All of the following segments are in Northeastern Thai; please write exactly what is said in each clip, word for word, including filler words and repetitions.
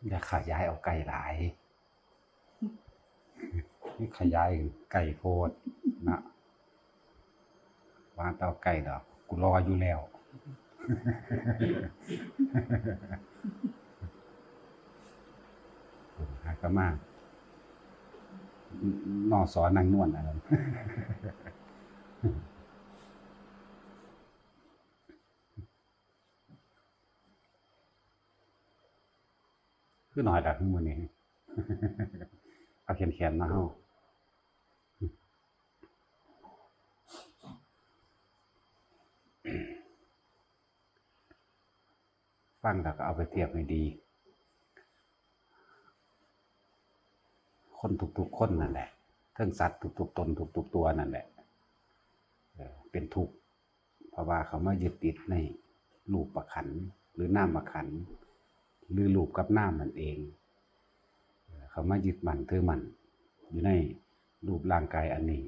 อย่าขยายเอาใกล้หลาย นี่ขยายใกล้โพดนะ ว่าเต้าใกล้ดอก กูรออยู่แล้ว หากนมา นอสอนางนวลอะไร คือหน่อยดักมื้อนี้ เอาแขนๆมาเฮา ฟังแล้วก็เอาไปเทียบให้ดี คนทุกๆคนนั่นแหละ ทั้งสัตว์ทุกๆตนทุกๆตัวนั่นแหละ เออ เป็นทุกข์ เพราะว่าเขามายึดติดในรูปขันธ์ หรือนามขันธ์ หรือรูปกับนามนั่นเอง เออ เขามายึดมั่นถือมั่นอยู่ในรูปร่างกายอันนี้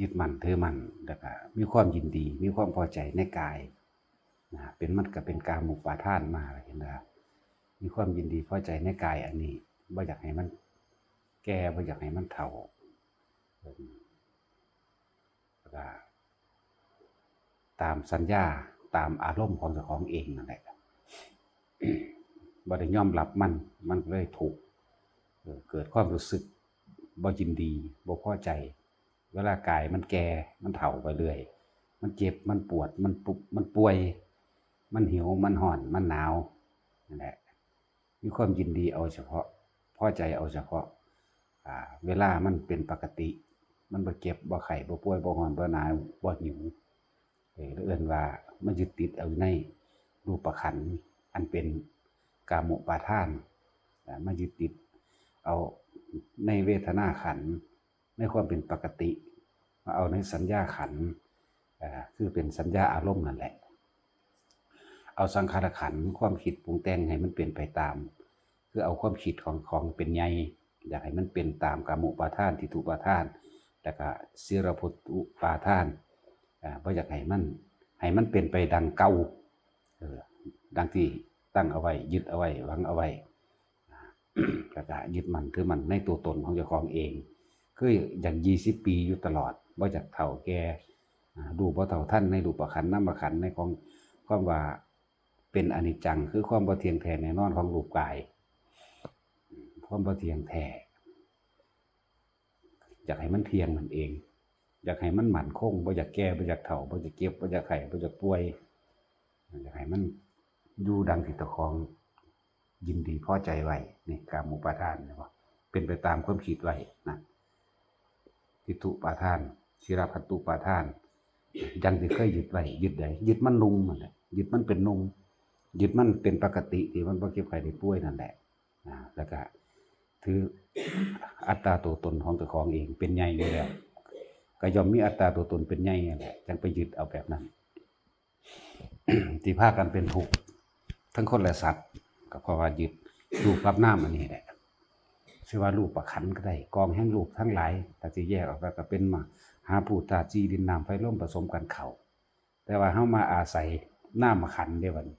ยึดมั่นถือมั่น แล้วก็มีความยินดี มีความพอใจในกาย นะ เป็น มันก็เป็นกามุปาทานมา เห็นบ่ครับ มีความยินดีพอใจในกายอันนี้ บ่อยากให้มันแก่ บ่อยากให้มันเฒ่า แล้วก็ตามสัญญา ตามอารมณ์ของเจ้าของเองนั่นแหละ บ่ได้ยอมรับมัน มันเลยทุกข์ เออ เกิดความรู้สึกบ่ยินดี บ่พอใจ เวลากายมันแก่ มันเฒ่าไปเรื่อย มันเจ็บ มันปวด มันปุบ มันป่วย มันหิว มันร้อน มันหนาว นั่นแหละ มีความยินดีเอาเฉพาะ พอใจเอาเฉพาะ อ่า เวลามันเป็นปกติ มันบ่เจ็บ บ่ไข้ บ่ป่วย บ่ร้อน บ่หนาว บ่หิว เออ เอิ้นว่ามายึดติดเอาในรูปขันธ์ อันเป็นกามุปาทาน อ่า มายึดติดเอาในเวทนาขันธ์ ในความเป็นปกติ มาเอาในสัญญาขันธ์ อ่า คือเป็นสัญญาอารมณ์นั่นแหละ เอาสังขารขันธ์ ความคิดปรุงแต่งให้มันเป็นไปตาม คือเอาความคิดของ ของเป็นใหญ่ อยากให้มันเป็นตามกามุปาทาน ทิฏฐุปาทาน แล้วก็สีลพัตถุปาทาน อ่า บ่อยากให้มัน ให้มันเป็นไปดังเก่า เออ ดังที่ตั้งเอาไว้ ยึดเอาไว้ หวังเอาไว้ แล้วก็ยึดมั่นถือมั่นในตัวตนของเจ้าของเอง คืออยากยี่สิบปีอยู่ตลอด บ่อยากเฒ่าแก่ อ่า รู้บ่เท่าทันในรูปขันธ์ นามขันธ์ ในของความว่าเป็นอนิจจัง คือความบ่เที่ยงแท้แน่นอนของรูปกาย ความบ่เที่ยงแท้ อยากให้มันเที่ยงนั่นเอง อยากให้มันมั่นคง บ่อยากแก่ บ่อยากเฒ่า บ่อยากเจ็บ บ่อยากไข้ บ่อยากป่วย อยากให้มันอยู่ดังที่เจ้าของยินดีพอใจไว้ นี่กามุปาทาน เห็นบ่ เป็นไปตามความคิดไว้นะ ทิฏฐุปาทาน สีลพัตถุปาทาน อย่างที่เคยยึดไว้ ยึดใด ยึดมันนุ่งนั่นแหละ ยึดมันเป็นนุ่ง ยึดมันเป็นปกติที่มันบ่เจ็บไข้ได้ป่วยนั่นแหละ อ่า แล้วก็ถืออัตตาตัวตนของเจ้าของเองเป็นใหญ่อยู่แล้ว ก็ย่อมมีอัตตาตัวตนเป็นใหญ่นั่นแหละ จั่งไปยึดเอาแบบนั้น ที่พากันเป็นทุกข์ทั้งคนและสัตว์ ก็เพราะว่ายึดรูปกับนามอันนี้แหละ สิว่ารูปขันธ์ก็ได้ กองแห่งรูปทั้งหลาย ถ้าสิแยกออกแล้วก็เป็นมหาภูตธาตุสี่ ดินน้ำไฟลมผสมกันเข้า แต่ว่าเฮามาอาศัยนามขันธ์เด้บัดนี้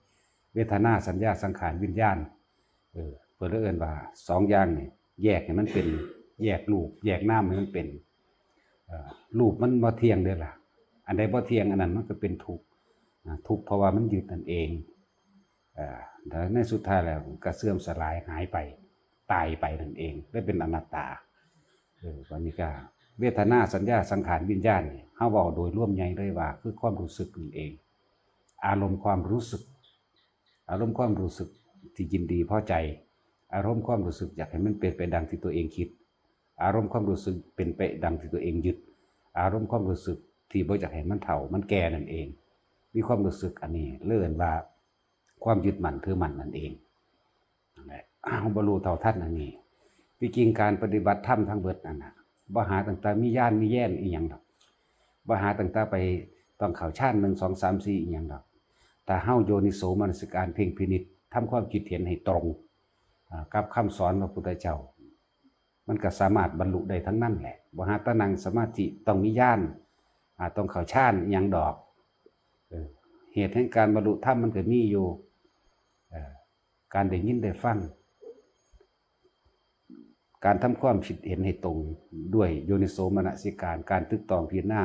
เวทนา สัญญา สังขาร วิญญาณ เออ เพิ่นเลยเอิ้นว่าสองอย่างนี่ แยกให้มันเป็น แยกรูป แยกนามให้มันเป็น เอ่อ รูปมันบ่เที่ยงเด้ล่ะ อันใดบ่เที่ยงอันนั้นมันก็เป็นทุกข์ อ่า ทุกข์เพราะว่ามันยึดนั่นเอง อ่า แล้วในสุดท้ายแล้วก็เสื่อมสลายหายไป ตายไปนั่นเอง ได้เป็นอนัตตา เออ วันนี้ก็เวทนา สัญญา สังขาร วิญญาณนี่ เฮาเว้าโดยรวมใหญ่เลยว่าคือความรู้สึกนั่นเอง อารมณ์ความรู้สึก อารมณ์ความรู้สึกที่ยินดีพอใจ อารมณ์ความรู้สึกอยากให้มันเป็นไปดังที่ตัวเองคิด อารมณ์ความรู้สึกเป็นไปดังที่ตัวเองยึด อารมณ์ความรู้สึกที่บ่อยากให้มันเฒ่า มันแก่นั่นเอง มีความรู้สึกอันนี้เรียกว่าความยึดมั่นถือมั่นนั่นเอง นั่นแหละ เฮาบ่รู้เท่าทันอันนี้ ที่จริงการปฏิบัติธรรมทั้งเบิดนั่นน่ะ บ่หาตั้งแต่มีญาณมีแย่นอีหยังดอก บ่หาตั้งแต่ไปต้องเข้าฌานหนึ่ง สอง สาม สี่ อีหยังดอก ถ้าเฮาโยนิโสมนสิการเพ่งพินิจ ทำความคิดเห็นให้ตรง อ่า กับคำสอนพระพุทธเจ้า มันก็สามารถบรรลุได้ทั้งนั้นแหละ บ่หาแต่นั่งสมาธิต้องมีญาณ อ่า ต้องเข้าฌานอีหยังดอก เออ เหตุแห่งการบรรลุธรรมมันก็มีอยู่ เอ่อการได้ยินได้ฟัง การทำความคิดเห็นให้ตรงด้วยโยนิโสมนสิการ การตึกตองพิจารณา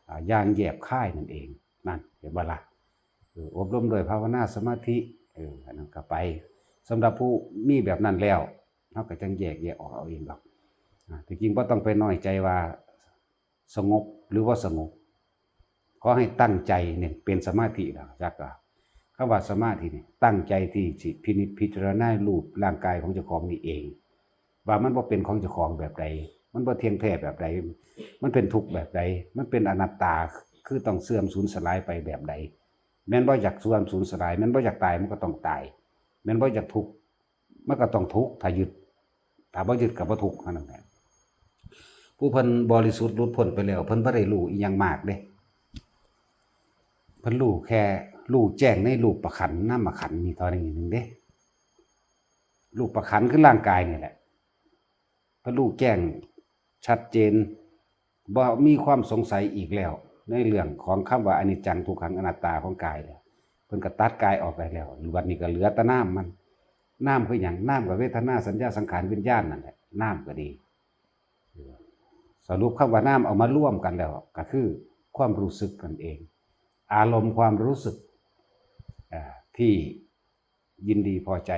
อ่าอย่างแยบคายนั่นเอง นั่นเห็นบ่ล่ะ เอออบรมโดยภาวนาสมาธิ เอออันนั้นก็ไป สำหรับผู้มีแบบนั้นแล้ว เขาก็จังแยกแยะออกเอาเองดอกอ่าที่จริงบ่ต้องไปน้อยใจว่าสงบหรือว่าสงบ ขอให้ตั้งใจเนี่ยเป็นสมาธิแล้วจักว่าคำว่าสมาธิเนี่ยตั้งใจที่สิพินิจพิจารณารูปร่างกายของเจ้าของนี่เอง ว่ามันบ่เป็นของเจ้าของแบบใด มันบ่เที่ยงแท้แบบใด มันเป็นทุกข์แบบใด มันเป็นอนัตตา คือต้องเสื่อมสูญสลายไปแบบใด แม่นบ่อยากเสื่อมสูญสลาย แม่นบ่อยากตาย มันก็ต้องตาย แม่นบ่อยากทุกข์ มันก็ต้องทุกข์ ถ้ายึด ถ้าบ่ยึดก็บ่ทุกข์เท่านั้นแหละ ผู้เพิ่นบริสุทธิ์หลุดพ้นไปแล้ว เพิ่นบ่ได้รู้อิหยังมากเด้ เพิ่นรู้แค่รู้แจ้งในรูปขันธ์นามขันธ์นี่เท่านั้นเองเด้ รูปขันธ์คือร่างกายนี่แหละ เพิ่นรู้แจ้งชัดเจน บ่มีความสงสัยอีกแล้ว ในเรื่องของคำว่าอนิจจังทุกขังอนัตตาของกายแล้ว เพิ่นก็ตัดกายออกได้แล้ว บัดนี้ก็เหลือแต่นามมัน นามคือหยัง นามก็เวทนา สัญญา สังขาร วิญญาณนั่นแหละ นามก็ดี สรุปคำว่านามเอามารวมกันแล้ว ก็คือความรู้สึกนั่นเอง อารมณ์ความรู้สึกอ่าที่ยินดีพอใจ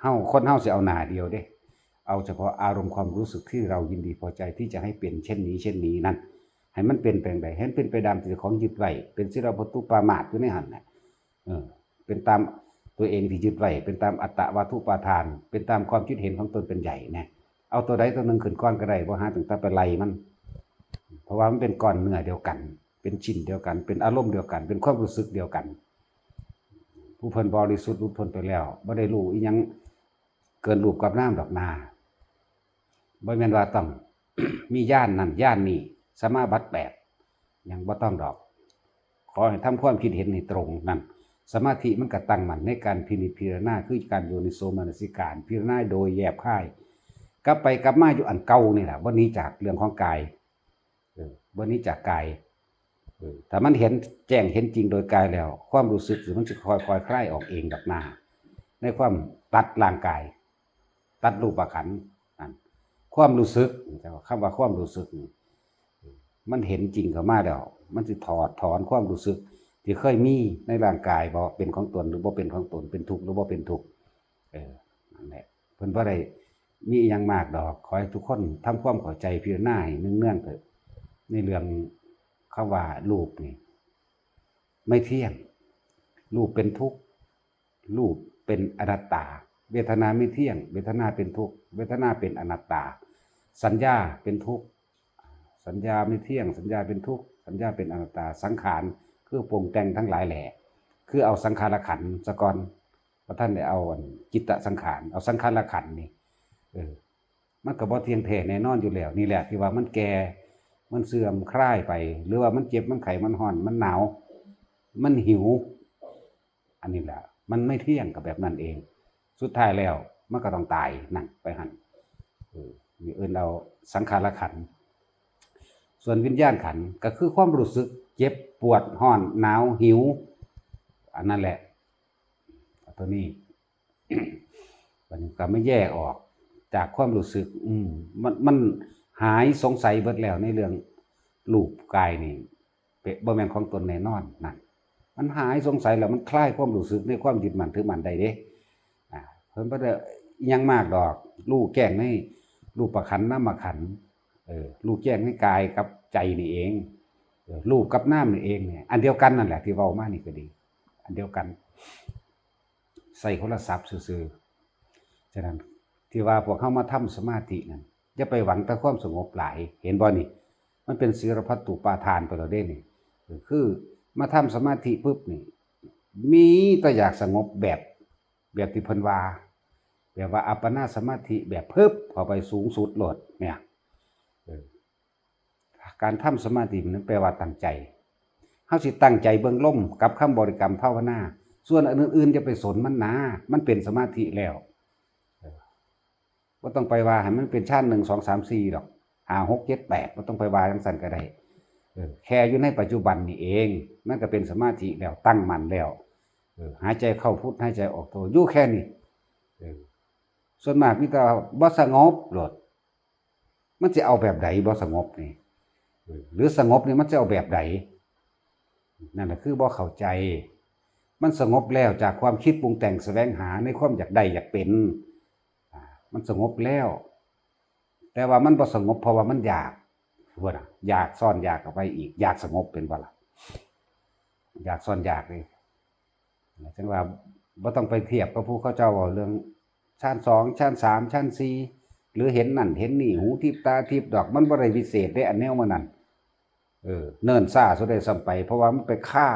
เฮา คนเฮาสิเอาหน้าเดียวเด้ เอาเฉพาะอารมณ์ความรู้สึกที่เรายินดีพอใจที่จะให้เป็นเช่นนี้เช่นนี้นั่น ให้มันเป็นไปอย่างใด ให้มันเป็นไปตามที่เจ้าของยึดไว้ เป็นศีลปทุปปามาสอยู่ในหั่นน่ะ เออ เป็นตามตัวเองที่ยึดไว้ เป็นตามอัตตวาทุปาทาน เป็นตามความคิดเห็นของตนเป็นใหญ่นะ เอาตัวใดตัวหนึ่งขึ้นก่อนก็ได้ บ่หาตั้งแต่ไปไล่มัน เพราะว่ามันเป็นก้อนเนื้อเดียวกัน เป็นชิ้นเดียวกัน เป็นอารมณ์เดียวกัน เป็นความรู้สึกเดียวกัน ผู้เพิ่นบริสุทธิ์หลุดพ้นไปแล้ว บ่ได้รู้อิหยังเกินรูปกับนามดอกนา บ่แม่นว่าต้อง มีญาณนั่นญาณนี้ สมาบัติแปด ยังบ่ต้องดอก ขอให้ทำความคิดเห็นให้ตรงนั่น สมาธิมันก็ตั้งมั่นในการพินิจพิจารณา คือการโยนิโสมนสิการ พิจารณาโดยแยบคาย กลับไปกลับมาอยู่อันเก่านี่แหละ บ่หนีจากเรื่องของกาย เออ บ่หนีจากกาย เออ ถ้ามันเห็นแจ้งเห็นจริงโดยกายแล้ว ความรู้สึกมันจะค่อยๆ คลายออกเองดอกนา ในความตัดร่างกาย ตัดรูปขันธ์นั่น ความรู้สึก คำว่าความรู้สึกนี่ มันเห็นจริงเข้ามาแล้ว มันสิถอดถอนความรู้สึกที่เคยมีในร่างกาย บ่เป็นของตนหรือบ่เป็นของตน เป็นทุกข์หรือบ่เป็นทุกข์ เออ นั่นแหละ เพิ่นบ่ได้มีอิหยังมากดอก ขอให้ทุกคนทำความเข้าใจพิจารณาให้เนืองๆเถอะ ในเรื่องคำว่ารูปนี่ ไม่เที่ยง รูปเป็นทุกข์ รูปเป็นอนัตตา เวทนาไม่เที่ยง เวทนาเป็นทุกข์ เวทนาเป็นอนัตตา สัญญาเป็นทุกข์ สัญญาไม่เที่ยง สัญญาเป็นทุกข์ สัญญาเป็นอนัตตา สังขาร คือปรุงแต่งทั้งหลายแหละ คือเอาสังขารขันธ์ซะก่อน บ่ทันได้เอาอันจิตตสังขาร เอาสังขารขันธ์นี่ เออ มันก็บ่เที่ยงแท้แน่นอนอยู่แล้ว นี่แหละที่ว่ามันแก่ มันเสื่อมคลายไป หรือว่ามันเจ็บ มันไข้ มันร้อน มันหนาว มันหิว อันนี้แหละ มันไม่เที่ยงก็แบบนั้นเอง สุดท้ายแล้วมันก็ต้องตาย นั่นไปหั่น เออ นี่เอิ้นเอาสังขารขันธ์ ส่วนวิญญาณขันธ์ก็คือความรู้สึกเจ็บปวด ร้อน หนาว หิว อันนั้นแหละ ตัวนี้ มันก็ไม่แยกออกจากความรู้สึก อืม มัน มันหายสงสัยเบิดแล้วในเรื่องรูปกายนี่ เป็น บ่แม่นของตนแน่นอนนั่น มันหายสงสัยแล้ว มันคลายความรู้สึกในความยึดมั่นถือมั่นได้เด้ อ่า เพิ่นบ่ได้อิหยังมากดอก รู้แจ้งในรูปขันธ์นามขันธ์ เออ รู้แจ้งในกายกับใจนี่เอง เออ รูปกับนามนี่เองเนี่ย อันเดียวกันนั่นแหละที่เว้ามานี่ก็ดี อันเดียวกัน ใส่คนละศัพท์ซื่อๆ ฉะนั้นที่ว่าพวกเฮามาทำสมาธินั่น อย่าไปหวังแต่ความสงบหลาย เห็นบ่นี่ มันเป็นศีลพัตตุปาทานไปแล้วเด้นี่ คือมาทำสมาธิปุ๊บนี่ มีแต่อยากสงบแบบ แบบที่เพิ่นว่า แบบว่าอัปปนาสมาธิแบบพึบเข้าไปสูงสุดโลดเนี่ย เออ การทำสมาธิมันแปลว่าตั้งใจ เฮาสิตั้งใจเบิ่งลมกับคำบริกรรมภาวนา ส่วนอันอื่นๆอย่าไปสนมันนา มันเป็นสมาธิแล้ว เออ บ่ต้องไปว่าให้มันเป็นฌานหนึ่ง สอง สาม สี่ดอก ห้า หก เจ็ด แปด บ่ต้องไปว่าจั่งซั้นก็ได้ เออ แค่อยู่ในปัจจุบันนี่เอง มันก็เป็นสมาธิแล้ว ตั้งมั่นแล้ว หายใจเข้าพุทหายใจออกโท อยู่แค่นี้ เออ ส่วนมากมีแต่ว่าบ่สงบโลด มันสิเอาแบบใดบ่สงบนี่ เออ หรือสงบนี่มันสิเอาแบบใด นั่นแหละคือบ่เข้าใจ มันสงบแล้วจากความคิดปรุงแต่งแสวงหาในความอยากได้อยากเป็น อ่า มันสงบแล้ว แต่ว่ามันบ่สงบเพราะว่ามันอยาก ว่าน่ะ อยากซ้อนอยากเข้าไปอีก อยากสงบเป็นบ่ล่ะ อยากซ้อนอยากเลย จังว่าบ่ต้องไปเทียบกับผู้เขาเจ้าเว้าเรื่องฌานสอง ฌานสาม ฌานสี่ หรือเห็นนั่นเห็นนี่ หูทิพย์ตาทิพย์ดอก มันบ่ได้วิเศษเด้ อันแนวมันนั่น เออ เนิ่นช้าซะด้วยซ้ำไป เพราะว่ามันไปคา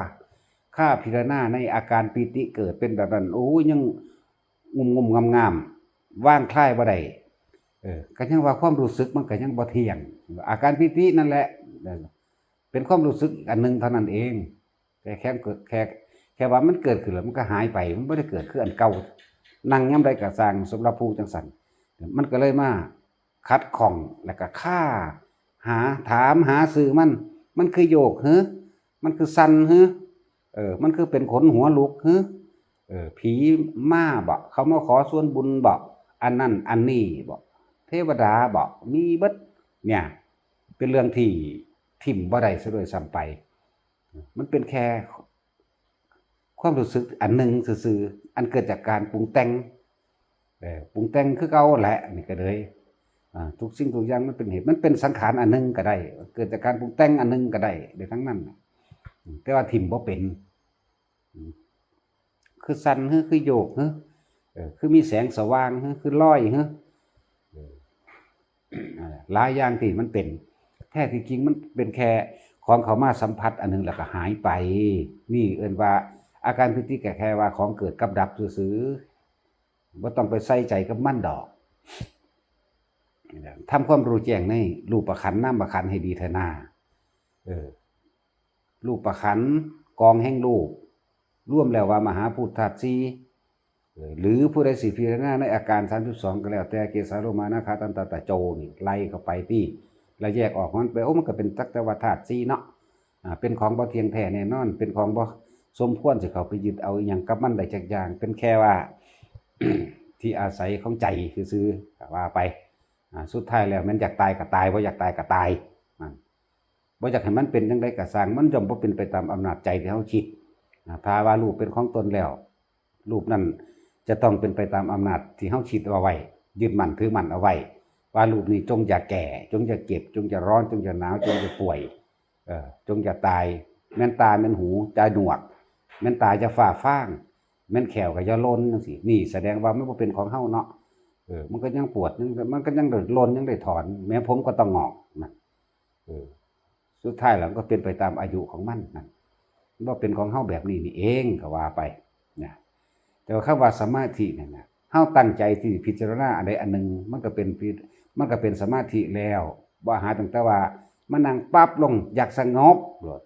คาพิจารณาในอาการปีติเกิดเป็นแบบนั้น โอ้ย ยังงุ่มงุ่มงามงาม วางคลายบ่ได้ เออ ก็ยังว่าความรู้สึกมันก็ยังบ่เที่ยง อาการปีตินั่นแหละ เออ เป็นความรู้สึกอันหนึ่งเท่านั้นเอง แต่แค่เกิด แค่ แค่ว่ามันเกิดขึ้นแล้วมันก็หายไป มันบ่ได้เกิดคืออันเก่า นั่งยามใดก็ซ่าง สำหรับผู้จังซั่น มันก็เลยมาขัดข้อง แล้วก็คา หา ถามหาซื่อมัน มันคือโยกหือ มันคือสั่นหือ เออ มันคือเป็นขนหัวลุกหือ เออ ผีมาบ่ เขามาขอส่วนบุญบ่ อันนั้นอันนี้บ่ เทวดาบ่ มีเบิด เนี่ย เป็นเรื่องที่ถิ่มบ่ได้ซะด้วยซ้ำไป มันเป็นแค่ความรู้สึกอันหนึ่งซื่อๆ อันเกิดจากการปรุงแต่ง เออ ปรุงแต่งคือเก่าแหละ นี่ก็เลย อ่า ทุกสิ่งทุกอย่างมันเป็นเหตุ มันเป็นสังขารอันหนึ่งก็ได้ เกิดจากการปรุงแต่งอันหนึ่งก็ได้ ได้ทั้งนั้นน่ะ อืม แต่ว่าถิ่มบ่เป็น อืม คือสั่นหือ คือโยกหือ เออ คือมีแสงสว่างหือ คือลอยหือ เออ นั่นแหละ หลายอย่างที่มันเป็น แท้ที่จริงมันเป็นแค่ของเข้ามาสัมผัสอันหนึ่งแล้วก็หายไป นี่เอิ้นว่าอาการปีติก็แค่ว่าของเกิดกับดับซื่อๆ บ่ต้องไปใส่ใจกับมันดอก ทำความรู้แจ้งในรูปขันธ์นามขันธ์ให้ดีเถอะนา เออ รูปขันธ์ กองแห่งรูป รวมแล้วว่ามหาภูตธาตุสี่ เออ หรือผู้ใดสิพิจารณาในอาการสามสิบสองก็แล้วแต่ เกสาโลมานาคาตันตาตะโจนี่ไล่เข้าไปติ แล้วแยกออกมันไป โอ้ มันก็เป็นสักแต่ว่าธาตุสี่เนาะ อ่า เป็นของบ่เที่ยงแท้แน่นอน เป็นของบ่สมควรสิเข้าไปยึดเอาอิหยังกับมันได้จักอย่าง เป็นแค่ว่า ที่อาศัยของใจซื่อๆ ก็ว่าไป อ่า สุดท้ายแล้วแม่นอยากตายก็ตาย บ่อยากตายก็ตาย นั่น บ่อยากให้มันเป็นจั่งใดก็ซ่าง มันย่อมบ่เป็นไปตามอำนาจใจที่เฮาคิด อ่า ถ้าว่ารูปเป็นของตนแล้ว รูปนั้นจะต้องเป็นไปตามอำนาจที่เฮาคิดเอาไว้ ยึดมั่นถือมั่นเอาไว้ ว่ารูปนี้จงอย่าแก่ จงอย่าเจ็บ จงอย่าร้อน จงอย่าหนาว จงอย่าป่วย เออ จงอย่าตาย แม่นตา แม่นหู จะหนวก แม่นตาจะฝ้าฟาง แม่นแข้วก็อย่าหล่นจั่งซี้ นี่แสดงว่ามันบ่เป็นของเฮาเนาะ เออ มันก็ยังปวด ยัง มันก็ยังได้หล่น ยังได้ถอน แม้ผมก็ต้องงอกนะ เออ สุดท้ายแล้วมันก็เป็นไปตามอายุของมันนั่น บ่เป็นของเฮาแบบนี้นี่เองก็ว่าไปนะ แต่ว่าคำว่าสมาธินั่นน่ะ เฮาตั้งใจที่พิจารณาอันใดอันหนึ่ง มันก็เป็นพิ มันก็เป็นสมาธิแล้ว บ่หาตั้งแต่ว่ามานั่งปั๊บลงอยากสงบโลด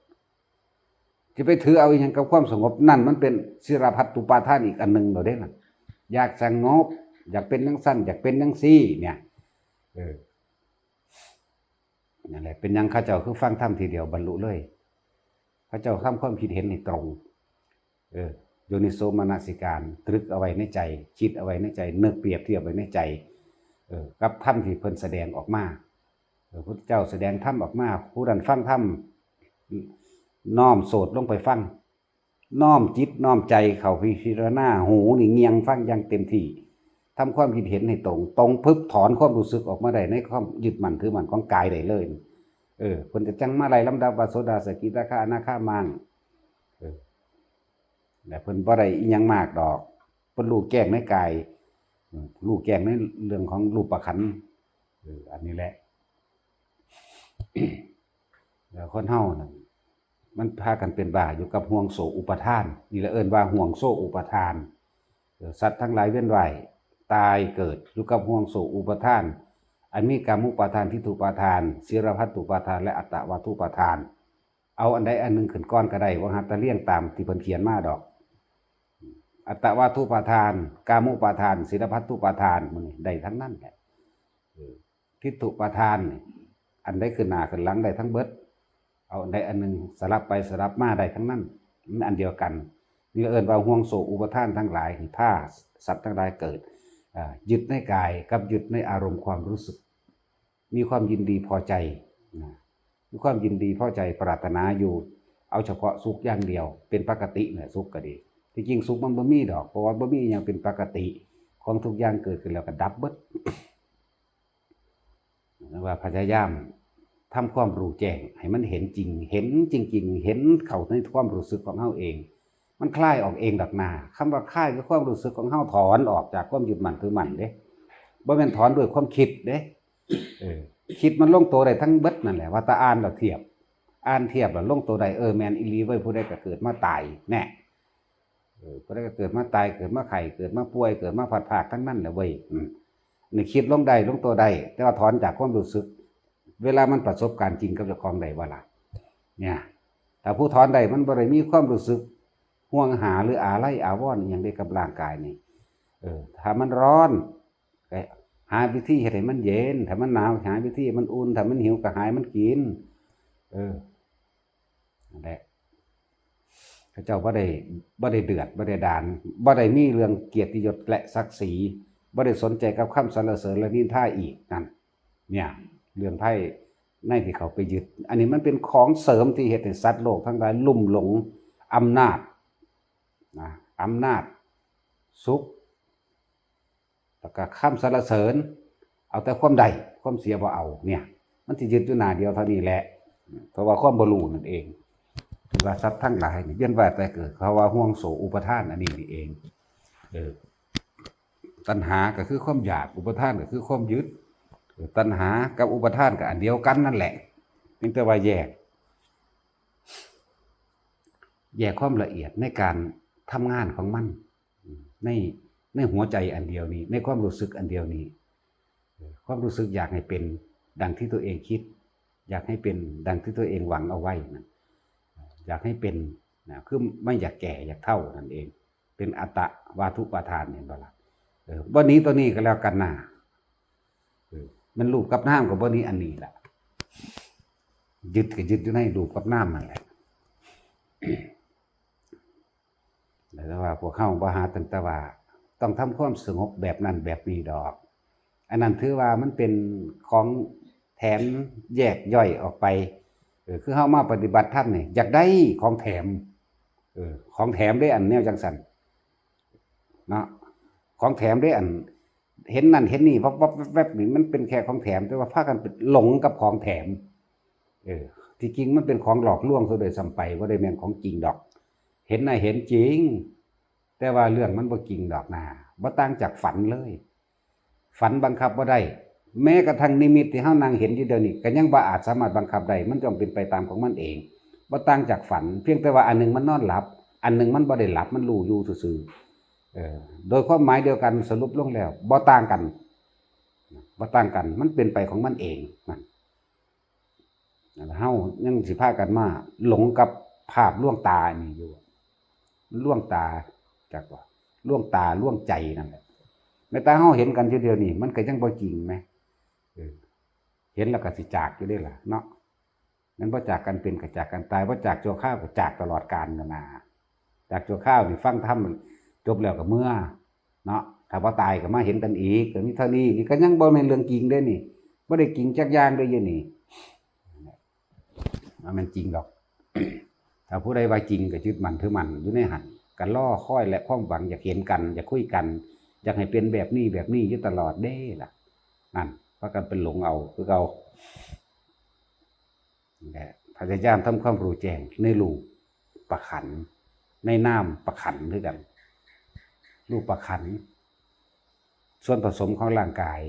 สิไปถือเอาอิหยังกับความสงบ นั่นมันเป็นศิลพัตตุปาทานอีกอันหนึ่งแล้วเด้นั่น อยากสงบ อยากเป็นจั่งซั่น อยากเป็นจั่งซี่ เนี่ย เออ นั่นแหละ เป็นหยังเขาเจ้าคือฟังธรรมทีเดียวบรรลุเลย เขาเจ้าทำความคิดเห็นให้ตรง เออ โยนิโสมนสิการ ตรึกเอาไว้ในใจ คิดเอาไว้ในใจ นึกเปรียบเทียบไว้ในใจ เออ กับธรรมที่เพิ่นแสดงออกมา เออ พุทธเจ้าแสดงธรรมออกมา ผู้นั้นฟังธรรม น้อมโสตลงไปฟัง น้อมจิตน้อมใจเข้าพิจารณา หูนี่เงี่ยงฟังอย่างเต็มที่ ทำความคิดเห็นให้ตรง ตรงปุ๊บถอนความรู้สึกออกมาได้ในความยึดมั่นถือมั่นของกายได้เลย เออ เพิ่นจะจังมาไล่ลำดับว่าโสดา สกิทาคา อนาคามัง เออ และเพิ่นบ่ได้อิหยังมากดอก เพิ่นรู้แจ้งในกาย อืม รู้แจ้งในเรื่องของรูปขันธ์ เออ อันนี้แหละ แล้วคนเฮานั่น มันพากันเป็นบ้าอยู่กับห่วงโซ่อุปาทาน นี่แหละเอิ้นว่าห่วงโซ่อุปาทาน เออ สัตว์ทั้งหลายเวียนว่ายตายเกิดอยู่กับห่วงโซ่อุปาทาน อันมีกามุปาทาน ทิฏฐุปาทาน สีลพัตตุปาทาน และอัตตวาทุปาทาน เอาอันใดอันหนึ่งขึ้นก่อนก็ได้ ว่าหาแต่เรียงตามที่เพิ่นเขียนมาดอก อัตตวาทุปาทาน กามุปาทาน สีลพัตตุปาทาน มันได้ทั้งนั้นแหละ เออ ทิฏฐุปาทานนี่ อันใดขึ้นหน้าขึ้นหลังได้ทั้งเบิด เอาอันใดอันหนึ่งสลับไปสลับมาได้ทั้งนั้น มันอันเดียวกัน นี่เอิ้นว่าห่วงโซ่อุปาทานทั้งหลายที่พาสัตว์ทั้งหลายเกิด อ่า ยึดในกายกับยึดในอารมณ์ความรู้สึก มีความยินดีพอใจนะ มีความยินดีพอใจปรารถนาอยู่ เอาเฉพาะสุขอย่างเดียว เป็นปกติเนี่ย สุขก็ดี ที่จริงสุขมันบ่มีดอก เพราะว่าบ่มีอิหยังเป็นปกติ ของทุกอย่างเกิดขึ้นแล้วก็ดับเบิด ว่าพยายามทำความรู้แจ้งให้มันเห็นจริง เห็นจริงๆ เห็นเข้าในความรู้สึกของเฮาเอง มันคลายออกเองดอกนา คำว่าคลายคือความรู้สึกของเฮาถอนออกจากความยึดมั่นถือมั่นเด้ บ่แม่นถอนด้วยความคิดเด้ เออ คิดมันลงตัวได้ทั้งเบิดนั่นแหละ ว่าแต่อ่านแล้วเทียบ อ่านเทียบแล้วลงตัวได้ เออ แม่นอีหลีเว้ย ผู้ใดก็เกิดมาตาย แน่ เออ ผู้ใดก็เกิดมาตาย เกิดมาไข้ เกิดมาป่วย เกิดมาพลัดพรากทั้งนั้นแหละเว้ย อืม นี่คิดลงได้ ลงตัวได้ แต่ว่าถอนจากความรู้สึก เวลามันประสบการณ์จริงกับเจ้าของได้บ่ล่ะ เนี่ย ถ้าผู้ถอนได้มันบ่ได้มีความรู้สึกห่วงหาหรืออาลัยอาวรณ์อิหยังใดกับร่างกายนี่ เออ ถ้ามันร้อน ก็หาวิธีเฮ็ดให้มันเย็น ถ้ามันหนาว หาวิธีให้มันอุ่น ถ้ามันหิวก็หาให้มันกิน เออ นั่นแหละ เขาเจ้าบ่ได้ บ่ได้เดือด บ่ได้ดาน บ่ได้มีเรื่องเกียรติยศและศักดิ์ศรี บ่ได้สนใจกับคำสรรเสริญและนินทาอีกนั่น เนี่ย เรื่องไพ่ในที่เขาไปยึด อันนี้มันเป็นของเสริมที่เฮ็ดให้สัตว์โลกทั้งหลายลุ่มหลงอำนาจนะ อำนาจ สุข แล้วก็คำสรรเสริญ เอาแต่ความได้ ความเสียบ่เอา เนี่ย มันสิยึดอยู่หน้าเดียวเท่านี้แหละ เพราะว่าความบ่รู้นั่นเอง ที่ว่าสัตว์ทั้งหลายนี่เวียนว่ายตายเกิด เพราะว่าห่วงโซ่อุปาทานอันนี้นี่เอง เออ ตัณหาก็คือความอยาก อุปาทานก็คือความยึด เออ ตัณหากับอุปาทานก็อันเดียวกันนั่นแหละ เพียงแต่ว่าแยก แยกความละเอียดในการทำงานของมัน ใน ในหัวใจอันเดียวนี้ ในความรู้สึกอันเดียวนี้ เออ ความรู้สึกอยากให้เป็นดังที่ตัวเองคิด อยากให้เป็นดังที่ตัวเองหวังเอาไว้นะ อยากให้เป็นนะ คือไม่อยากแก่อยากเฒ่านั่นเอง เป็นอัตตวาทุปาทาน เห็นบ่ล่ะ เออ บ่หนีตัวนี้ก็แล้วกันนะ เออ มันรูปกับนามก็บ่หนีอันนี้ล่ะ ยึดก็ยึดอยู่ในรูปกับนามนั่นแหละ แต่ว่าพวกเฮาบ่หาตั้งแต่ว่าต้องทำความสงบแบบนั้นแบบนี้ดอก อันนั้นถือว่ามันเป็นของแถมแยกย่อยออกไป เออ คือเฮามาปฏิบัติธรรมนี่ อยากได้ของแถม เออ ของแถมเด้อันแนวจังซั่น เนาะ ของแถมเด้อัน เห็นนั่นเห็นนี่ วับวับแวบแวบนี่ มันเป็นแค่ของแถม แต่ว่าพากันไปหลงกับของแถม เออ ที่จริงมันเป็นของหลอกลวงซะโดยซ้ำไป บ่ได้แม่นของจริงดอก เห็นน่ะเห็นจริง แต่ว่าเรื่องมันบ่จริงดอกนา บ่ต่างจากฝันเลย ฝันบังคับบ่ได้ แม้กระทั่งนิมิตที่เฮานั่งเห็นอยู่เดี๋ยวนี้ ก็ยังบ่อาจสามารถบังคับได้ มันย่อมเป็นไปตามของมันเอง บ่ต่างจากฝัน เพียงแต่ว่าอันหนึ่งมันนอนหลับ อันหนึ่งมันบ่ได้หลับ มันรู้อยู่ซื่อๆ เออ โดยความหมายเดียวกัน สรุปลงแล้ว บ่ต่างกัน บ่ต่างกัน มันเป็นไปของมันเอง นั่น เฮายังสิพากันมาหลงกับภาพลวงตานี่อยู่ ลวงตา จักว่า ลวงตา ลวงใจนั่นแหละ แม้แต่เฮาเห็นกันอยู่เดี๋ยวนี้ มันก็ยังบ่จริงแหม เออ เห็นแล้วก็สิจากอยู่เด้ล่ะเนาะ มันบ่จากกันเป็นก็จากกันตาย บ่จากชั่วคราวก็จากตลอดกาลนั่นน่ะ จากชั่วคราวนี่ฟังธรรมจบแล้วก็เมือเนาะ ถ้าบ่ตายก็มาเห็นกันอีก ก็มีเท่านี้ นี่ก็ยังบ่แม่นเรื่องจริงเด้นี่ บ่ได้จริงจักอย่างเด้อยู่นี่ มันแม่นจริงดอก ถ้าผู้ใดว่าจริงก็ยึดมั่นถือมั่นอยู่ในหั่น ก็รอคอยและความหวังอยากเห็นกัน อยากคุยกัน อยากให้เป็นแบบนี้แบบนี้อยู่ตลอดเด้ล่ะ นั่น พากันไปหลงเอาคือเก่า และพยายามทำความรู้แจ้งในรูปขันธ์ ในนามขันธ์คือกัน รูปขันธ์ ส่วนผสมของร่างกาย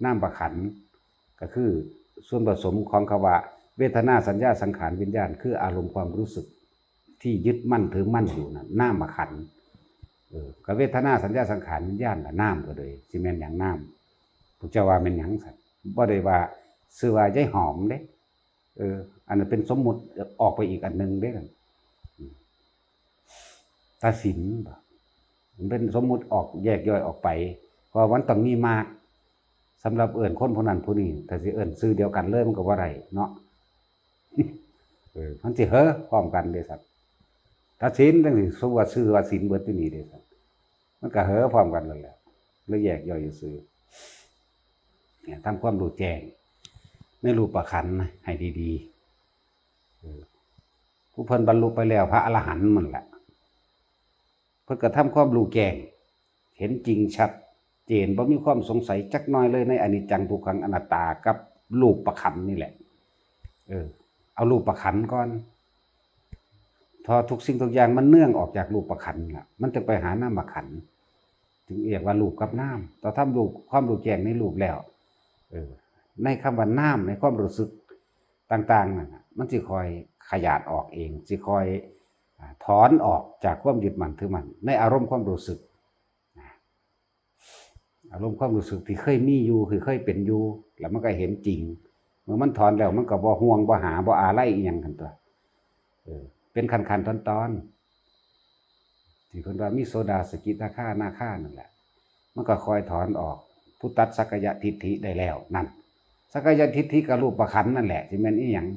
นามขันธ์ ก็คือส่วนผสมของคำว่า เวทนา สัญญา สังขาร วิญญาณ คืออารมณ์ความรู้สึก ที่ยึดมั่นถือมั่นอยู่นั่น นามขันธ์ เออ ก็เวทนา สัญญา สังขาร วิญญาณล่ะ นามก็เลย สิแม่นหยังนาม พวกเจ้าว่าแม่นหยังซั่น บ่ได้ว่าชื่อว่ายายหอมเด้ เออ อันนั้นเป็นสมมุติออกไปอีกอันหนึ่งเด้ อืม ตาสินบ่ มันเป็นสมมุติออกแยกย่อยออกไป เพราะมันต้องมีมาก สำหรับเอิ้นคนผู้นั้นผู้นี้ ถ้าสิเอิ้นชื่อเดียวกันเลยมันก็บ่ได้เนาะ เออ มันสิเฮ้อพร้อมกันเด้ซั่น ถ้าศีลจังสิ สมมุติว่าชื่อว่าศีลเบิดอยู่นี่เด้ มันก็เห่อพร้อมกันนั่นแหละ แล้วแยกย่อยซื่อ เนี่ย ทำความรู้แจ้งในรูปขันธ์ให้ดีๆ เออ ผู้เพิ่นบรรลุไปแล้ว พระอรหันต์มันแหละ เพิ่นก็ทำความรู้แจ้ง เห็นจริงชัดเจน บ่มีความสงสัยจักหน่อยเลยในอนิจจังทุกขังอนัตตากับรูปขันธ์นี่แหละ เออ เอารูปขันธ์ก่อน เพราะทุกสิ่งทุกอย่างมันเนื่องออกจากรูปขันธ์ล่ะ มันจะไปหานามขันธ์ ถึงเรียกว่ารูปกับนาม แต่ทำรูป ความรู้แจ้งในรูปแล้ว เออ ในคำว่านาม ในความรู้สึกต่างๆ นั่นน่ะ มันสิค่อยขยาดออกเอง สิค่อย อ่า ถอนออกจากความยึดมั่นถือมั่น ในอารมณ์ความรู้สึก นะ อารมณ์ความรู้สึกที่เคยมีอยู่ ที่เคยเป็นอยู่ แล้วมันก็เห็นจริง เมื่อมันถอนแล้ว มันก็บ่ห่วง บ่หา บ่อาลัยอิหยังกันตัว เออ เป็นขั้นๆ ตอนๆ ที่เพิ่นว่ามีโสดา สกิทาคา อนาคานั่นแหละ มันก็ค่อยถอนออก ผู้ตัดสักกายทิฏฐิได้แล้วนั่น สักกายทิฏฐิกับรูปขันธ์นั่นแหละ สิแม่นอีหยัง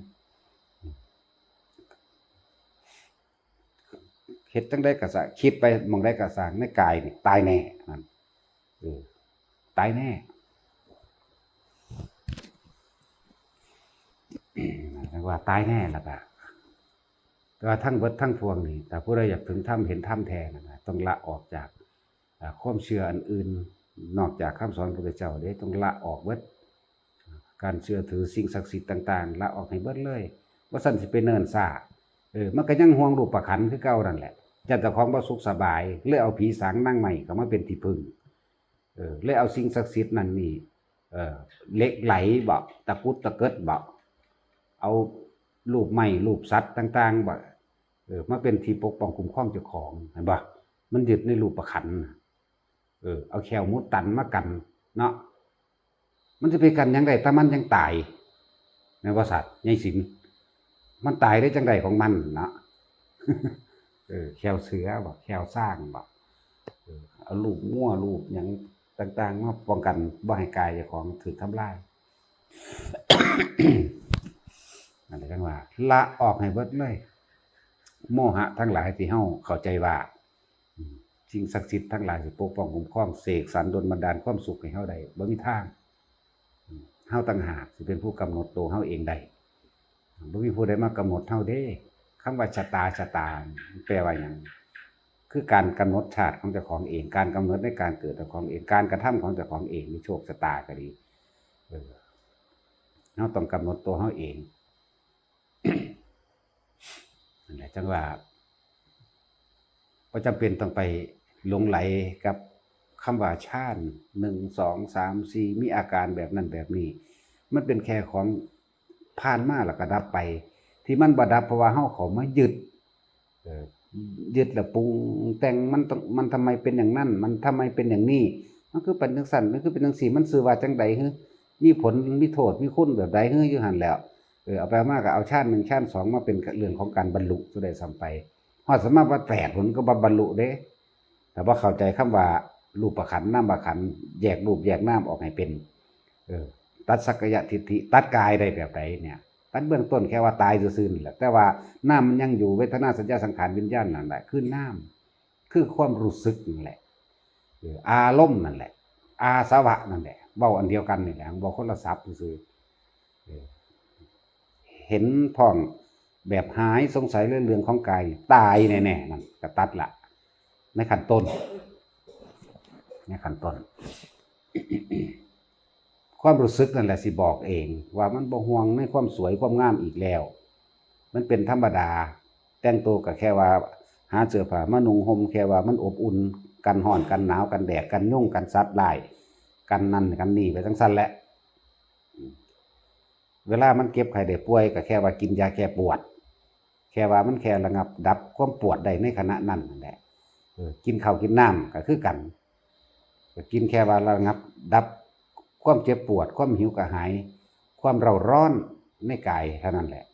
เฮ็ดจั่งใดก็ซ่าง คิดไปหม่องใดก็ซ่าง ในกายนี่ตายแน่นั่น เออ ตายแน่ เรียกว่าตายแน่ล่ะก็ แต่ว่าทั้งเบิดทั้งปวงนี่ ถ้าผู้ใดอยากถึงธรรม เห็นธรรมแท้นั่นน่ะ ต้องละออกจาก อ่า ความเชื่ออันอื่น นอกจากคำสอนพระพุทธเจ้าเด้ ต้องละออกเบิด การเชื่อถือสิ่งศักดิ์สิทธิ์ต่างๆ ละออกให้เบิดเลย บ่ซั้นสิไปเนิ่นช้า เออ มันก็ยังห่วงรูปขันธ์คือเก่านั่นแหละ ย่านเจ้าของบ่สุขสบาย เลยเอาผีสางนางไม้เข้ามาเป็นที่พึ่ง เออ เลยเอาสิ่งศักดิ์สิทธิ์นั่นนี่ เออ เหล็กไหลบ่ ตะกรุดตะเกิดบ่ เอารูปไม้รูปสัตว์ต่างๆบ่ เออ มาเป็นที่ปกป้องคุ้มครองเจ้าของ เห็นบ่ มันยึดในรูปขันธ์น่ะ เออ เอาแข้วมดตันมากันเนาะ มันสิไปกันหยังได้ แต่มันยังตาย แม่นบ่ สัตว์ใหญ่สิน มันตายได้จั่งใดของมันเนาะ เออ แข้วเสือบ่ แข้วช้างบ่ เออ เอารูปงัวรูปหยังต่างๆ มาป้องกันบ่ให้กายเจ้าของถูกทำลาย นั่นแหละจั่งว่า ละออกให้เบิดเลย โมหะทั้งหลายที่เฮาเข้าใจว่า อืม สิ่งศักดิ์สิทธิ์ทั้งหลายสิปกป้องคุ้มครอง เสกสรรดลบันดาลความสุขให้เฮาได้ บ่มีทาง อืม เฮาต่างหากสิเป็นผู้กำหนดตัวเฮาเองได้ บ่มีผู้ใดมากำหนดเฮาเด้ คำว่าชะตา ชะตา มันแปลว่าหยัง คือการกำหนดชาติของเจ้าของเอง การกำหนดในการเกิดเจ้าของเอง การกระทำของเจ้าของเอง มีโชคชะตาก็ดี เออ เฮาต้องกำหนดตัวเฮาเอง นั่นแหละจั่งว่า บ่จำเป็นต้องไปหลงใหลกับคำว่าฌาน หนึ่ง สอง สาม สี่ มีอาการแบบนั้นแบบนี้ มันเป็นแค่ของผ่านมาแล้วก็ดับไป ที่มันบ่ดับเพราะว่าเฮาเข้ามายึด เออ ยึดแล้วปรุงแต่ง มันต้อง มันทำไมเป็นอย่างนั้น มันทำไมเป็นอย่างนี้ มันคือเป็นจั่งซั้น มันคือเป็นจั่งซี้ มันชื่อว่าจั่งใดหือ มีผล มีโทษ มีคุณแบบใดหือ อยู่หั่นแหล้ว เออ เอาไปเอามาก็เอาฌานหนึ่งฌานสองมาเป็นเรื่องของการบรรลุซะด้วยซ้ำไป ฮอดสมาบัติแปดพุ้นก็บ่บรรลุเด้ ถ้าบ่เข้าใจคำว่ารูปขันธ์ นามขันธ์ แยกรูปแยกนามออกให้เป็น เออ ตัดสักกายทิฏฐิ ตัดกายได้แบบใดเนี่ย ตัดเบื้องต้นแค่ว่าตายซื่อๆนั่นแหละ แต่ว่านามมันยังอยู่ เวทนา สัญญา สังขาร วิญญาณนั่นแหละ คือนาม คือความรู้สึกนั่นแหละ เออ อารมณ์นั่นแหละ อาสวะนั่นแหละ เว้าอันเดียวกันนี่แหละ เว้าคนละศัพท์ซื่อๆ เออ เห็นพ้องแบบหายสงสัยเลย เรื่องของกายนี่ตายแน่ๆ นั่นก็ตัดละ ในขั้นต้น ในขั้นต้น ความรู้สึกนั่นแหละสิบอกเอง ว่ามันบ่ห่วงในความสวยความงามอีกแล้ว มันเป็นธรรมดา แต่งตัวก็แค่ว่าหาเสื้อผ้ามานุ่งห่ม แค่ว่ามันอบอุ่น กันร้อน กันหนาว กันแดด กันยุง กันสัตว์ร้าย กันนั่นกันนี่ไปจั่งซั้นแหละ เวลามันเจ็บไข้ได้ป่วยก็แค่ว่ากินยาแก้ปวด แค่ว่ามันแค่ระงับดับความปวดได้ในขณะนั้นนั่นแหละ เออ กินข้าวกินน้ำก็คือกัน ก็กินแค่ว่าระงับดับความเจ็บปวด ความหิวกระหาย ความเร่าร้อนในกายเท่านั้นแหละ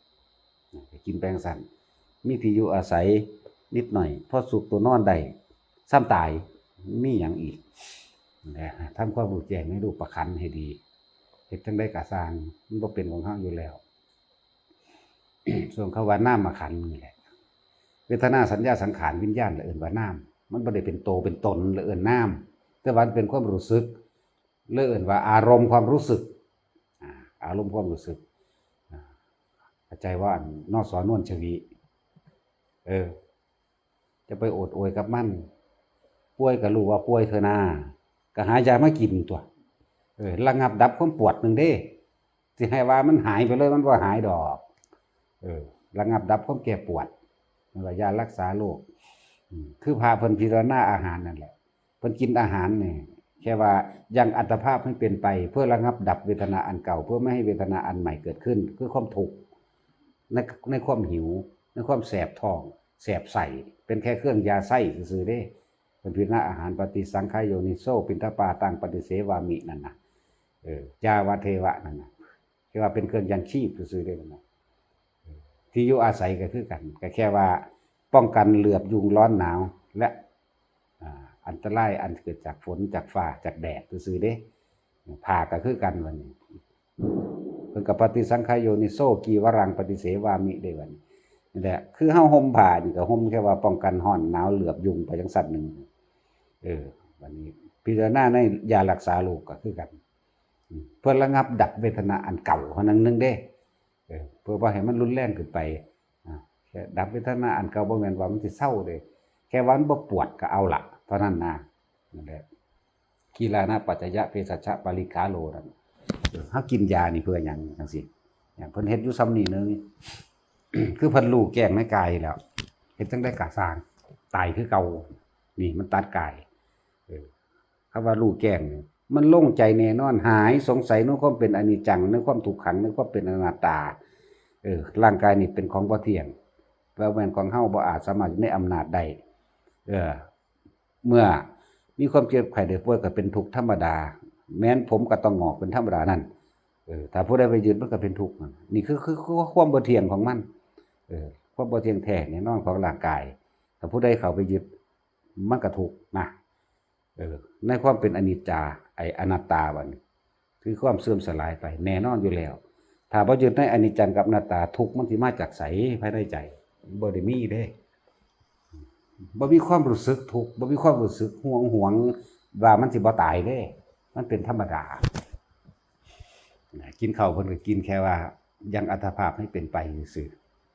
ก็กินไปจั่งซั้น มีที่อยู่อาศัยนิดหน่อย พอซุกตัวนอนได้ ซ้ำตาย มีหยังอีก นะ ทำความรู้แจ้งในรูปขันธ์ให้ดี เฮ็ดจั่งใดก็ซ่าง มันบ่เป็นของเฮาอยู่แล้ว ส่วนคำว่านามขันธ์นี่แหละ เวทนา สัญญา สังขาร วิญญาณ ละเอิ้นว่านาม มันบ่ได้เป็นโตเป็นตน ละเอิ้นนาม แต่ว่ามันเป็นความรู้สึก ละเอิ้นว่าอารมณ์ความรู้สึก อ่า อารมณ์ความรู้สึก อ่า เข้าใจว่าอัน นส.นวลชวี เออ จะไปโอดโอยกับมัน ป่วยก็รู้ว่าป่วยเถอะนา ก็หายามากินตัว เออ ระงับดับความปวดหนึ่งเด้ สิให้ว่ามันหายไปเลย มันบ่หายดอก เออ ระงับดับความแก้ปวด นั่นว่ายารักษาโรค อืม คือพระเพิ่นพิจารณาอาหารนั่นแหละ เพิ่นกินอาหารนี่ แค่ว่ายังอัตภาพให้เป็นไป เพื่อระงับดับเวทนาอันเก่า เพื่อไม่ให้เวทนาอันใหม่เกิดขึ้น คือความทุกข์ ใน ในความหิว ในความแสบท้อง แสบไส้ เป็นแค่เครื่องยาไส้ซื่อๆเด้ เพิ่นพิจารณาอาหาร ปฏิสังขายโยนิโส ปิณฑปาตังปฏิเสวามิ นั่นน่ะ เออ จาวะเทวะ นั่นน่ะ แค่ว่าเป็นเครื่องยังชีพซื่อๆเด้ นั่นน่ะ เออ ที่อยู่อาศัยก็คือกัน ก็แค่ว่าป้องกันเหลือบยุงร้อนหนาว และ อ่า อันตรายอันเกิดจากฝน จากฟ้า จากแดดซื่อๆเด้ ผ้าก็คือกัน วันนี้ เพิ่นก็ปฏิสังขายโยนิโส กีวรังปฏิเสวามิ ได้วันนี้ นี่แหละ คือเฮาห่มผ้านี่ก็ห่มแค่ว่าป้องกันร้อนหนาวเหลือบยุงไปจังซั่นหนึ่ง เออ วันนี้พิจารณาในยารักษาโรคก็คือกัน อืม เพื่อระงับดับเวทนาอันเก่าเท่านั้นหนึ่งเด้ เออ เพื่อบ่ให้มันรุนแรงขึ้นไป อ่า แค่ดับเวทนาอันเก่า บ่แม่นว่ามันสิเซาเด้ แค่ว่ามันบ่ปวดก็เอาละ เท่านั้นนะ นั่นแหละ กีรานะปัจจยะเภสัชชะปาริขาโร นั่น เออ เฮากินยานี่เพื่อหยังจังซี่ อย่างเพิ่นเฮ็ดอยู่ซ่ำนี่หนึ่ง คือเพิ่นรู้แจ้งในกายแล้ว เฮ็ดจั่งใดก็ซ่าง ตายคือเก่า นี่มันตัดกาย เออ คำว่ารู้แจ้งนี่ มันโล่งใจแน่นอน หายสงสัยในความเป็นอนิจจัง ในความทุกขัง ในความเป็นอนัตตา เออ ร่างกายนี่เป็นของบ่เที่ยง บ่แม่นของเฮา บ่อาจสามารถอยู่ในอำนาจได้ เออ เมื่อมีความเจ็บไข้ได้ป่วยก็เป็นทุกข์ธรรมดา แม้นผมก็ต้องงอกเป็นธรรมดานั่น เออ ถ้าผู้ใดไปยึดมันก็เป็นทุกข์นั่น นี่คือ คือ คือความบ่เที่ยงของมัน เออ ความบ่เที่ยงแท้แน่นอนของร่างกาย ถ้าผู้ใดเข้าไปยึด มันก็ทุกข์นะ เออ ในความเป็นอนิจจา ไอ้อนัตตาบัดนี้ คือความเสื่อมสลายไป แน่นอนอยู่แล้ว ถ้าบ่ยึดในอนิจจังกับอนัตตา ทุกข์มันสิมาจากไส ภายในใจ บ่ได้มีเด้ บ่มีความรู้สึกทุกข์ บ่มีความรู้สึกห่วงหวงว่ามันสิบ่ตายเด้ มันเป็นธรรมดา กินข้าวเพิ่นก็กินแค่ว่ายังอัตภาพให้เป็นไปซื่อ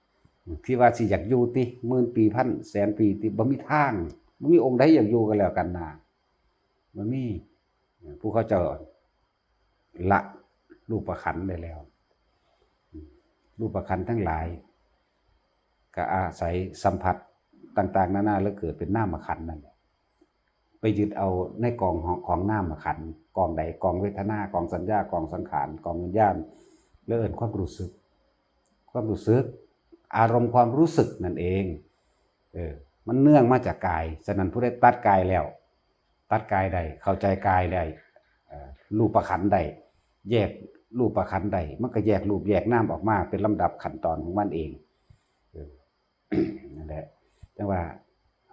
ๆ ที่ว่าสิอยากอยู่ติ หมื่นปี พัน แสนปีติ บ่มีทาง บ่มีองค์ใดอยากอยู่ก็แล้วกันนะ บ่มี ผู้เขาเจ้าละรูปขันธ์ได้แล้ว รูปขันธ์ทั้งหลาย ก็อาศัยสัมผัสต่างๆนานาแล้วเกิดเป็นนามขันธ์นั่นแหละ ไปยึดเอาในกองของ ของนามขันธ์ กองใด กองเวทนา กองสัญญา กองสังขาร กองวิญญาณ แล้วเอิ้นความรู้สึก ความรู้สึก อารมณ์ความรู้สึกนั่นเอง เออ มันเนื่องมาจากกาย ฉะนั้นผู้ใดตัดกายแล้ว ตัดกายได้ เข้าใจกายได้ เอ่อ รูปขันธ์ได้ แยกรูปขันธ์ได้ มันก็แยกรูปแยกนามออกมาเป็นลำดับขั้นตอนของมันเอง เออ นั่นแหละ จั่งว่า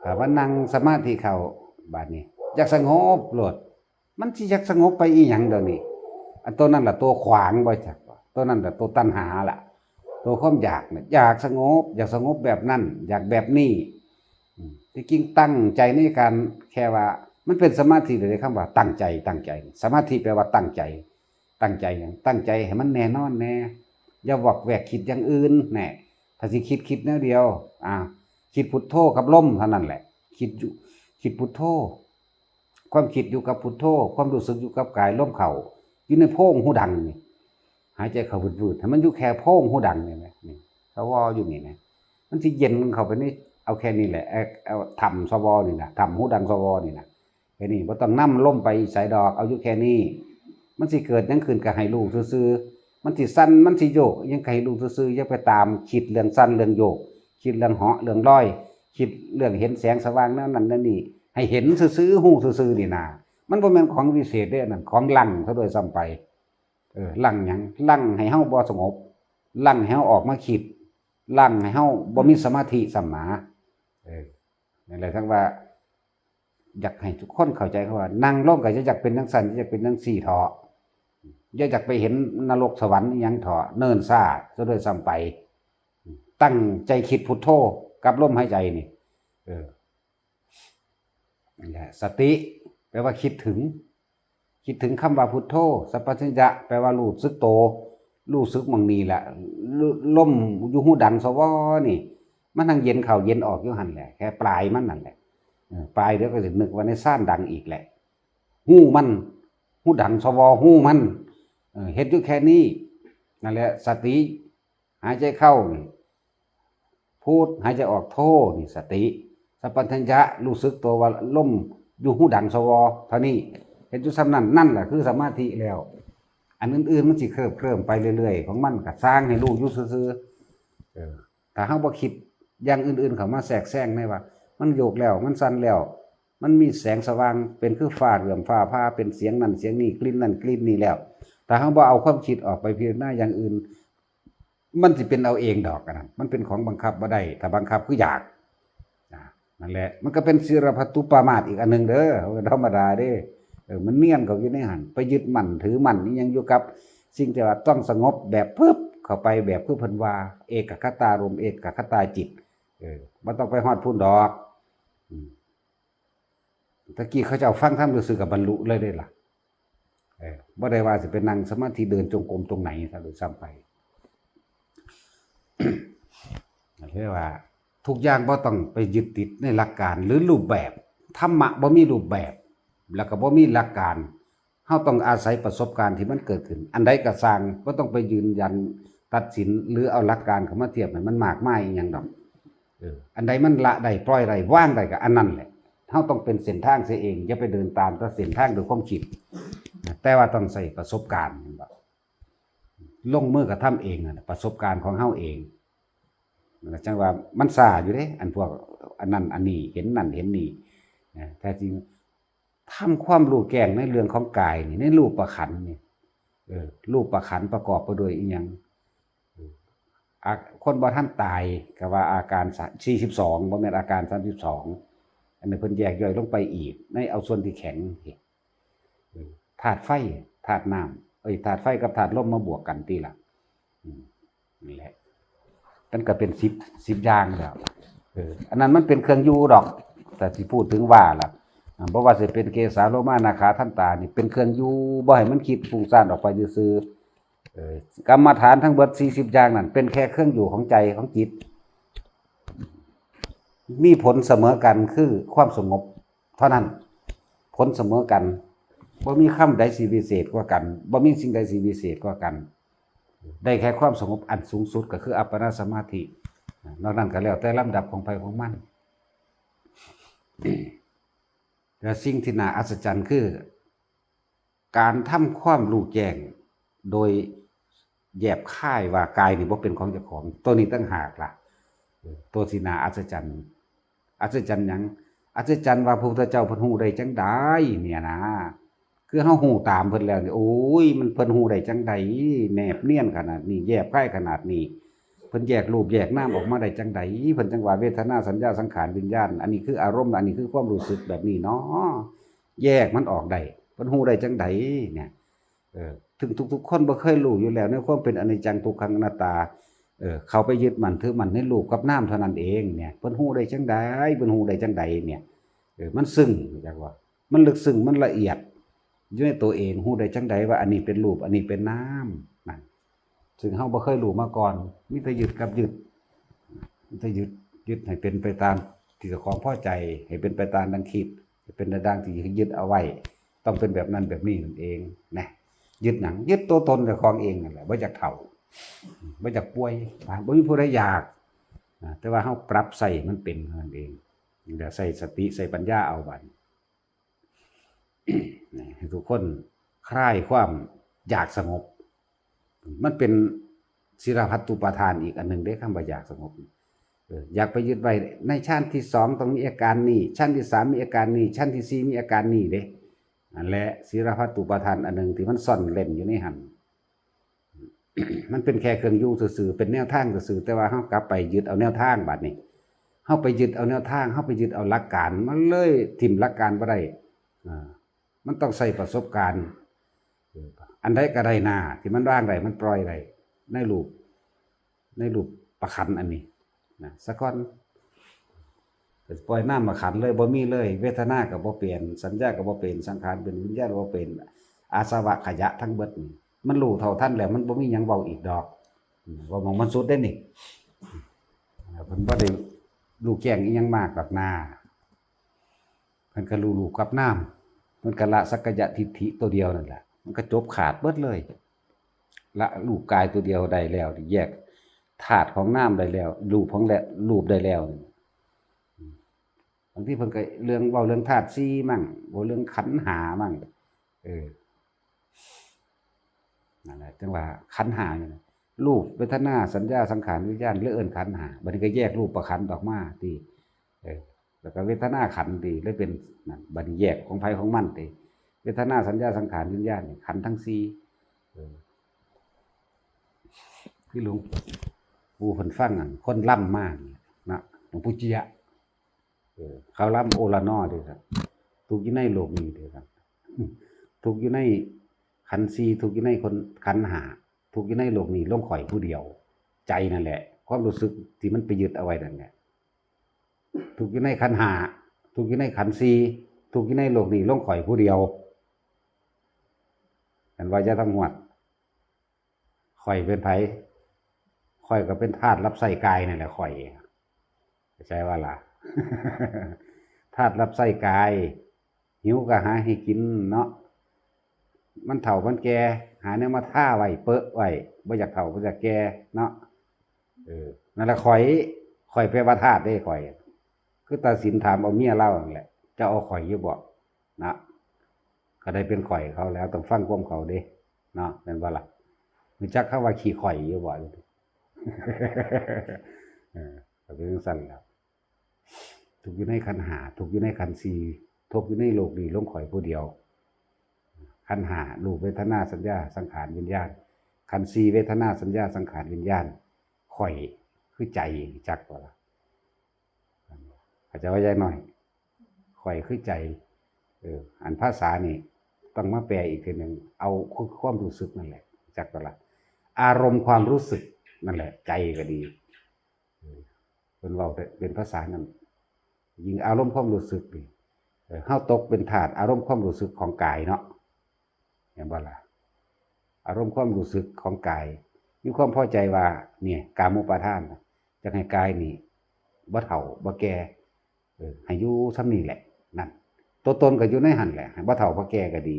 ถ้าว่านั่งสมาธิเข้า บาดนี้ อยากสงบโลด มันสิอยากสงบไปอีหยังเดี๋ยวนี้ อันตัวนั้นล่ะตัวขวางบ่จัก ตัวนั้นล่ะตัวตัณหาล่ะ ตัวความอยากน่ะ อยากสงบ อยากสงบแบบนั้น อยากแบบนี้ อืม ที่จริงตั้งใจในการแค่ว่า มันเป็นสมาธิเลย คำว่าตั้งใจ ตั้งใจ สมาธิแปลว่าตั้งใจ ตั้งใจหยัง ตั้งใจให้มันแน่นอนแน่ อย่าวอกแวกคิดอย่างอื่นแน่ ถ้าสิคิด คิดแนวเดียว อ่า คิดพุทโธกับลมเท่านั้นแหละ คิดอยู่ คิดพุทโธ ความคิดอยู่กับพุทโธ ความรู้สึกอยู่กับกาย ลมเข้า อยู่ในโพรงหูดังนี่ หายใจเข้าวืดๆ ให้มันอยู่แค่โพรงหูดังนี่นะ นี่ สว อยู่นี่นะ มันสิเย็นเข้าไปนี่ เอาแค่นี้แหละ เอา เอาถ้ำ สว นี่นะ ถ้ำหูดัง สว นี่นะ แค่นี้ บ่ต้องนำลมไปไสดอก เอาอยู่แค่นี้ มันสิเกิดหยังขึ้นก็ให้รู้ซื่อๆ มันสิสั่น มันสิโยก หยังก็ให้รู้ซื่อๆ อย่าไปตามคิดเรื่องสั่น เรื่องโยก คิดเรื่องเหาะ เรื่องลอย คิดเรื่องเห็นแสงสว่างแนวนั้นแนวนี้ ให้เห็นซื่อๆ ฮู้ซื่อๆ นี่นะ มันบ่แม่นของวิเศษเด้ อันนั้นของลังซะด้วยซ้ำไป เออ ลังหยัง ลังให้เฮาบ่สงบ ลังให้เฮาออกมาคิด ลังให้เฮาบ่มีสมาธิซ้ำหนา เออ นั่นแหละ จั่งว่า อยากให้ทุกคนเข้าใจคำว่า นั่งลงก็อย่าอยากเป็นจั่งซั้น อย่าอยากเป็นจั่งซี้เถาะ อย่าอยากไปเห็นนรกสวรรค์อิหยังเถาะ เนิ่นช้าซะด้วยซ้ำไป ตั้งใจคิดพุทโธ กับลมหายใจนี่ เออ นั่นแหละ สติ แปลว่าคิดถึง คิดถึงคำว่าพุทโธ สัมปชัญญะ แปลว่ารู้สึกโต รู้สึกหม่องนี่แหละ ล- ลมอยู่หูดังสวอนี่ มันทั้งเย็นเข้าเย็นออกอยู่หั่นแหละ แค่ปลายมันนั่นแหละ เออ ปลายเดี๋ยวก็สินึกว่าในซ่านดังอีกแหละ หูมัน หูดังสวอหูมัน เออ เฮ็ดอยู่แค่นี้ นั่นแหละ สติ หายใจเข้านี่ พุท หายใจออกโธ นี่สติ สัมปชัญญะ รู้สึกตัวว่าลมอยู่หูดังสวอ เท่านี้ เฮ็ดอยู่ส่ำนั้น นั่นแหละคือสมาธิแล้ว อันอื่นๆมันสิเคลิ้มเคลิ้มไปเรื่อยๆ ของมัน ก็ซ่างให้รู้อยู่ซื่อๆ เออ ถ้าเฮาบ่คิดอย่างอื่นๆเข้ามาแทรกแซงในว่า มันโยกแล้ว มันสั่นแล้ว มันมีแสงสว่าง เป็นคือฟ้าเหลื่อมฟ้าผ่า เป็นเสียงนั่นเสียงนี่ กลิ่นนั่นกลิ่นนี่แล้ว ถ้าเฮาบ่เอาความคิดออกไปพิจารณาอย่างอื่น มันสิเป็นเอาเองดอกอันนั้น มันเป็นของบังคับบ่ได้ ถ้าบังคับคืออยาก นะ นั่นแหละ มันก็เป็นศีลพัตตุปามาสอีกอันหนึ่งเด้อ บ่ธรรมดาเด้ เออ มันเนียนเข้าอยู่ในหั่น ไปยึดมั่นถือมั่นนี่ยังอยู่กับสิ่งที่ว่าต้องสงบแบบปึ๊บ เข้าไปแบบคือเพิ่นว่า เอกัคคตารมณ์ เอกัคคตาจิต เออ บ่ต้องไปฮอดพุ้นดอก อืม ตะกี้เขาเจ้าฟังธรรมซื่อๆก็บรรลุเลยเด้ล่ะ เออ บ่ได้ว่าสิไปนั่งสมาธิเดินจงกรมตรงไหนซะด้วยซ้ำไป เรียกว่า ทุกอย่างบ่ต้องไปยึดติดในหลักการหรือรูปแบบ ธรรมะบ่มีรูปแบบ แล้วก็บ่มีหลักการ เฮาต้องอาศัยประสบการณ์ที่มันเกิดขึ้น อันใดก็ซ่าง บ่ต้องไปยืนยันตัดสิน หรือเอาหลักการเข้ามาเทียบให้มันมากมายอีหยังดอก เออ อันใดมันละได้ ปล่อยได้ วางได้ ก็อันนั้นแหละ เฮาต้องเป็นเส้นทางเสียเอง อย่าไปเดินตามแต่เส้นทางด้วยความคิด แต่ว่าต้องใช้ประสบการณ์ เห็นบ่ ลงมือกระทำเองนั่นน่ะ ประสบการณ์ของเฮาเอง นั่นล่ะ จั่งว่ามันซ่าอยู่เด้ อันพวกอันนั้นอันนี้ เห็นนั่นเห็นนี่ นะ แท้จริง ทำความรู้แจ้งในเรื่องของกายนี่ ในรูปขันธ์นี่ เออ รูปขันธ์ประกอบไปด้วยอิหยัง เออ อ่ะ คนบ่ทันตายก็ว่าอาการสะ- สี่สิบสอง บ่แม่นอาการสามสิบสอง อันนี้เพิ่นแยกย่อยลงไปอีก ในเอาส่วนที่แข็ง เออ ธาตุไฟ ธาตุน้ำ เอ้ย ธาตุไฟกับธาตุลมมาบวกกันติล่ะ อืม นั่นแหละ มันก็เป็นสิบ สิบอย่างแล้ว เออ อันนั้นมันเป็นเครื่องอยู่ดอก แต่สิพูดถึงว่าล่ะ อ่า บ่ว่าสิเป็นเกสาโลมานาขาทันตานี่เป็นเครื่องอยู่ บ่ให้มันคิดฟุ้งซ่านออกไปซื่อๆ เออ กรรมฐานทั้งเบิดสี่สิบอย่างนั่นเป็นแค่เครื่องอยู่ของใจของจิต มีผลเสมอกันคือความสงบเท่านั้น ผลเสมอกัน บ่มีคำใดสิวิเศษกว่ากัน บ่มีสิ่งใดสิวิเศษกว่ากัน ได้แค่ความสงบอันสูงสุดก็คืออัปปนาสมาธิ นอกนั้นก็แล้วแต่ลำดับของไผของมัน แต่สิ่งที่น่าอัศจรรย์คือ การทำความรู้แจ้งโดยแยบคายว่ากายนี่บ่เป็นของเจ้าของ ตัวนี้ต่างหากล่ะ เออ ตัวที่น่าอัศจรรย์ อัศจรรย์หยัง อัศจรรย์ว่าพระพุทธเจ้าเพิ่นฮู้ได้จังใดเนี่ยนะ คือเฮาฮู้ตามเพิ่นแล้วนี่ โอ้ย มันเพิ่นฮู้ได้จังใด แนบเนียนขนาดนี้ แยบคายขนาดนี้ เพิ่นแยกรูปแยกนามออกมาได้จังใด เพิ่นจังว่าเวทนา สัญญา สังขาร วิญญาณ อันนี้คืออารมณ์ อันนี้คือความรู้สึกแบบนี้เนาะ แยกมันออกได้ เพิ่นฮู้ได้จังใดเนี่ย เออ ถึงทุกๆคนบ่เคยรู้อยู่แล้วในความเป็นอนิจจัง ทุกขัง อนัตตา เออ เขาไปยึดมั่นถือมั่นในรูปกับนามเท่านั้นเองเนี่ย เพิ่นฮู้ได้จังใด เพิ่นฮู้ได้จังใดเนี่ย เออ มันซึ้ง จักว่า มันลึกซึ้ง มันละเอียด อยู่ในตัวเอง ฮู้ได้จังใดว่าอันนี้เป็นรูป อันนี้เป็นนาม นั่น ซึ่งเฮาบ่เคยรู้มาก่อน มีแต่ยึดกับยึด มีแต่ยึด ยึดให้เป็นไปตามที่เจ้าของพอใจ ให้เป็นไปตามดังคิด ให้เป็นไปดังที่ยึดเอาไว้ ต้องเป็นแบบนั้นแบบนี้นั่นเองนะ ยึดหยัง ยึดตัวตนเจ้าของเองนั่นแหละ บ่อยากเฒ่า บ่อยากป่วย บ่มีผู้ใดอยาก นะ แต่ว่าเฮาปรับใช้มันเป็นเท่านั้นเอง นี่แหละ ใช้สติ ใช้ปัญญาเอาบัด ให้ทุกคนคลายความอยากสงบ มันเป็นศีลพัตตุปาทานอีกอันหนึ่งเด้ คำว่าอยากสงบ เออ อยากไปยึดไว้ในฌานที่สองต้องมีอาการนี้ ฌานที่สามมีอาการนี้ ฌานที่สี่มีอาการนี้เด้ นั่นแหละ ศีลพัตตุปาทานอันหนึ่งที่มันซ่อนเร้นอยู่ในหั่น มันเป็นแค่เครื่องอยู่ซื่อๆ เป็นแนวทางซื่อๆ แต่ว่าเฮากลับไปยึดเอาแนวทางบัดนี้ เฮาไปยึดเอาแนวทาง เฮาไปยึดเอาหลักการ มันเลยถิ่มหลักการบ่ได้ อ่า มันต้องใช้ประสบการณ์ เออ อันใดก็ได้หน้า ที่มันวางได้ มันปล่อยได้ ในรูป ในรูปประขันอันนี้นะ ซะก่อน ปล่อยนามขันธ์เลย บ่มีเลย เวทนาก็บ่เป็น สัญญาก็บ่เป็น สังขารเป็น วิญญาณบ่เป็น อาสวะขยะทั้งเบิดนี่ มันรู้เท่าทันแล้ว มันบ่มีหยังเว้าอีกดอก อืม เว้าหม่องมันสุดเด้นี่ เพิ่นบ่ได้รู้แจ้งอีหยังมากดอกนา เพิ่นก็รู้รูปกับนาม เพิ่นก็ละสักกายทิฏฐิตัวเดียวนั่นแหละ มันก็จบขาดเบิดเลย ละรูปกายตัวเดียวได้แล้ว แยกธาตุของนามได้แล้ว รูปของและ รูปได้แล้ว บางทีเพิ่นก็เรื่อง เว้าเรื่องธาตุสี่มั่ง เว้าเรื่องขันธ์ห้ามั่ง เออ นั่นแหละ จั่งว่าขันธ์ห้านี่นะ รูป เวทนา สัญญา สังขาร วิญญาณ เลยเอิ้นขันธ์ห้า บัดนี้ก็แยกรูปประขันธ์ออกมาติ เออ แล้วก็เวทนาขันธ์ติ เลยเป็นนั่น บัดนี้แยกของไผของมันติ เวทนา สัญญา สังขาร วิญญาณนี่ ขันธ์ทั้งสี่ เออ คือหลวงปู่เพิ่นฟังนั่น คนล่ำมานี่นะ หลวงปู่เจียะ เออ เขาล่ำโอละนอเด้อครับ ทุกข์อยู่ในโลกนี้เด้อครับ ทุกข์อยู่ในขันธ์สี่ ทุกข์อยู่ในคน ขันธ์ห้า ทุกข์อยู่ในโลกนี้ ลงข่อยผู้เดียว ใจนั่นแหละ ความรู้สึกที่มันไปยึดเอาไว้นั่นแหละ ทุกข์อยู่ในขันธ์ห้า ทุกข์อยู่ในขันธ์สี่ ทุกข์อยู่ในโลกนี้ ลงข่อยผู้เดียว อันว่าอย่าทำหวด ข่อยเป็นไผ ข่อยก็เป็นทาสรับใช้กายนั่นแหละ ข่อย เข้าใจว่าล่ะ ทาสรับใช้กาย หิวก็หาให้กินเนาะ มันเฒ่ามันแก่ หาแนวมาทาไว้ เปอะไว้ บ่อยากเฒ่าบ่อยากแก่เนาะ เออ นั่นแหละข่อย ข่อยแปลว่าทาสเด้ข่อย คือตาสินถามเอาเมียลาวนั่นแหละ เจ้าเอาข่อยอยู่บ่ นะ ก็ได้เป็นข่อยเขาแล้ว ต้องฟังความเขาเด้ เนาะ แม่นบ่ล่ะ รู้จักคำว่าขี้ข่อยอยู่บ่ เออ ก็เป็นจั่งซั้นล่ะ ทุกข์อยู่ในขันธ์ห้า ทุกข์อยู่ในขันธ์สี่ ทุกข์อยู่ในโลกนี้ ลงข่อยผู้เดียว ขันธ์ห้า รูป เวทนา สัญญา สังขาร วิญญาณ ขันธ์สี่ เวทนา สัญญา สังขาร วิญญาณ ข่อยคือใจ จักบ่ล่ะ เข้าใจว่าใหญ่น้อย ข่อยคือใจ เออ อันภาษานี่ต้องมาแปลอีกทีหนึ่ง เอาคือความรู้สึกนั่นแหละ จักบ่ล่ะ อารมณ์ความรู้สึกนั่นแหละ ใจก็ดี เออ เพิ่นเว้าเป็นภาษานั่น ยิ่งอารมณ์ความรู้สึกนี่ เออ เฮาตกเป็นทาสอารมณ์ความรู้สึกของกายเนาะ แม่นบ่ล่ะ อารมณ์ความรู้สึกของกาย มีความพอใจว่า เนี่ย กามุปาทานน่ะ จักให้กายนี่ บ่เฒ่า บ่แก่ เออ ให้อยู่ส่ำนี้แหละ นั่น ตัวตนก็อยู่ในหั่นแหละ ให้บ่เฒ่าบ่แก่ก็ดี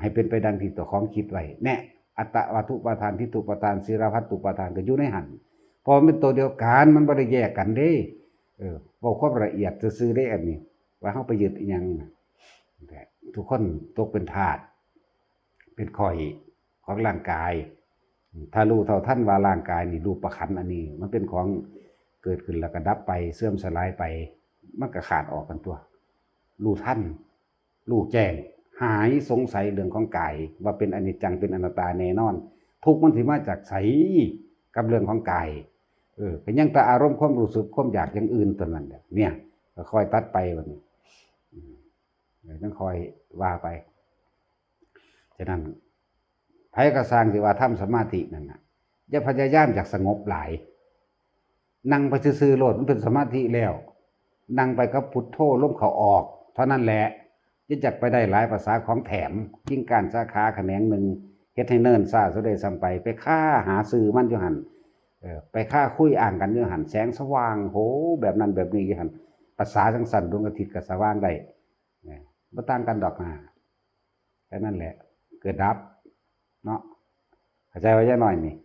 ให้เป็นไปดังที่เจ้าของคิดไว้ แน่ อัตตวัตถุปาทาน ทิฏฐุปาทาน สีลพัตตุปาทาน ก็อยู่ในหั่น เพราะมันเป็นตัวเดียวกัน มันบ่ได้แยกกันเด้ เออ เว้าความละเอียดซื่อๆเด้อันนี้ ว่าเฮาไปยึดอิหยังน่ะ ทุกคนตกเป็นทาส เป็นข่อยของร่างกาย ถ้ารู้เท่าทันว่าร่างกายนี่ รูปขันธ์อันนี้ มันเป็นของเกิดขึ้นแล้วก็ดับไป เสื่อมสลายไป มันก็ขาดออกกันตัว รู้ทัน รู้แจ้ง หายสงสัยเรื่องของกาย ว่าเป็นอนิจจัง เป็นอนัตตาแน่นอน ทุกข์มันสิมาจากไสกับเรื่องของกาย เออ ก็ยังแต่อารมณ์ความรู้สึก ความอยากอย่างอื่นเท่านั้นแหละ เนี่ย ก็ค่อยตัดไปบัดนี้ อืม เออ จั่งค่อยว่าไป ฉะนั้น ไผก็ซ่างสิว่าทำสมาธินั่นน่ะ อย่าพยายามอยากสงบหลาย นั่งไปซื่อๆโลด มันเป็นสมาธิแล้ว นั่งไปกับพุทโธ ลมเข้าออก เท่านั้นแหละ อย่าจักไปได้หลายภาษาของแถม กิ่งก้านสาขาแขนงหนึ่ง เฮ็ดให้เนิ่นช้าซะด้วยซ้ำไป ไปคาหาชื่อมันอยู่หั่น เออ ไปคาคุยอ้างกันอยู่หั่น แสงสว่าง โห แบบนั้นแบบนี้อยู่หั่น ภาษาจั่งซั้น ดวงอาทิตย์ก็สว่างได้ เนี่ย บ่ต่างกันดอกนะ แค่นั้นแหละ เกิดดับ เนาะ เข้าใจว่าใหญ่น้อยนี่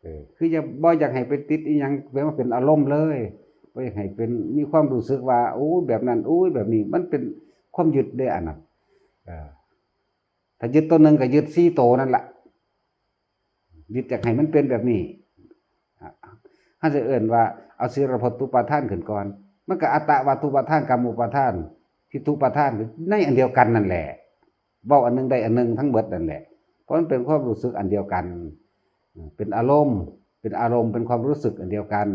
เออ คืออย่า บ่อยากให้ไปติดอิหยัง แปลว่าเป็นอารมณ์เลย บ่อยากให้เป็น มีความรู้สึกว่า โอ้ย แบบนั้น โอ้ย แบบนี้ มันเป็นความยึดเด้อันนั้น เออ ถ้ายึดตัวหนึ่งก็ยึดสี่ตัวนั่นล่ะ ยึดอยากให้มันเป็นแบบนี้ อ่ะ เฮาสิเอิ้นว่าเอาสีลพัตตุปาทานขึ้นก่อน มันก็อัตตวัตถุปาทาน กามุปาทาน ทิฏฐุปาทาน ในอันเดียวกันนั่นแหละ เว้าอันหนึ่งได้อันหนึ่งทั้งเบิดนั่นแหละ เพราะมันเป็นความรู้สึกอันเดียวกัน เป็นอารมณ์ เป็นอารมณ์ เป็นความรู้สึกอันเดียวกัน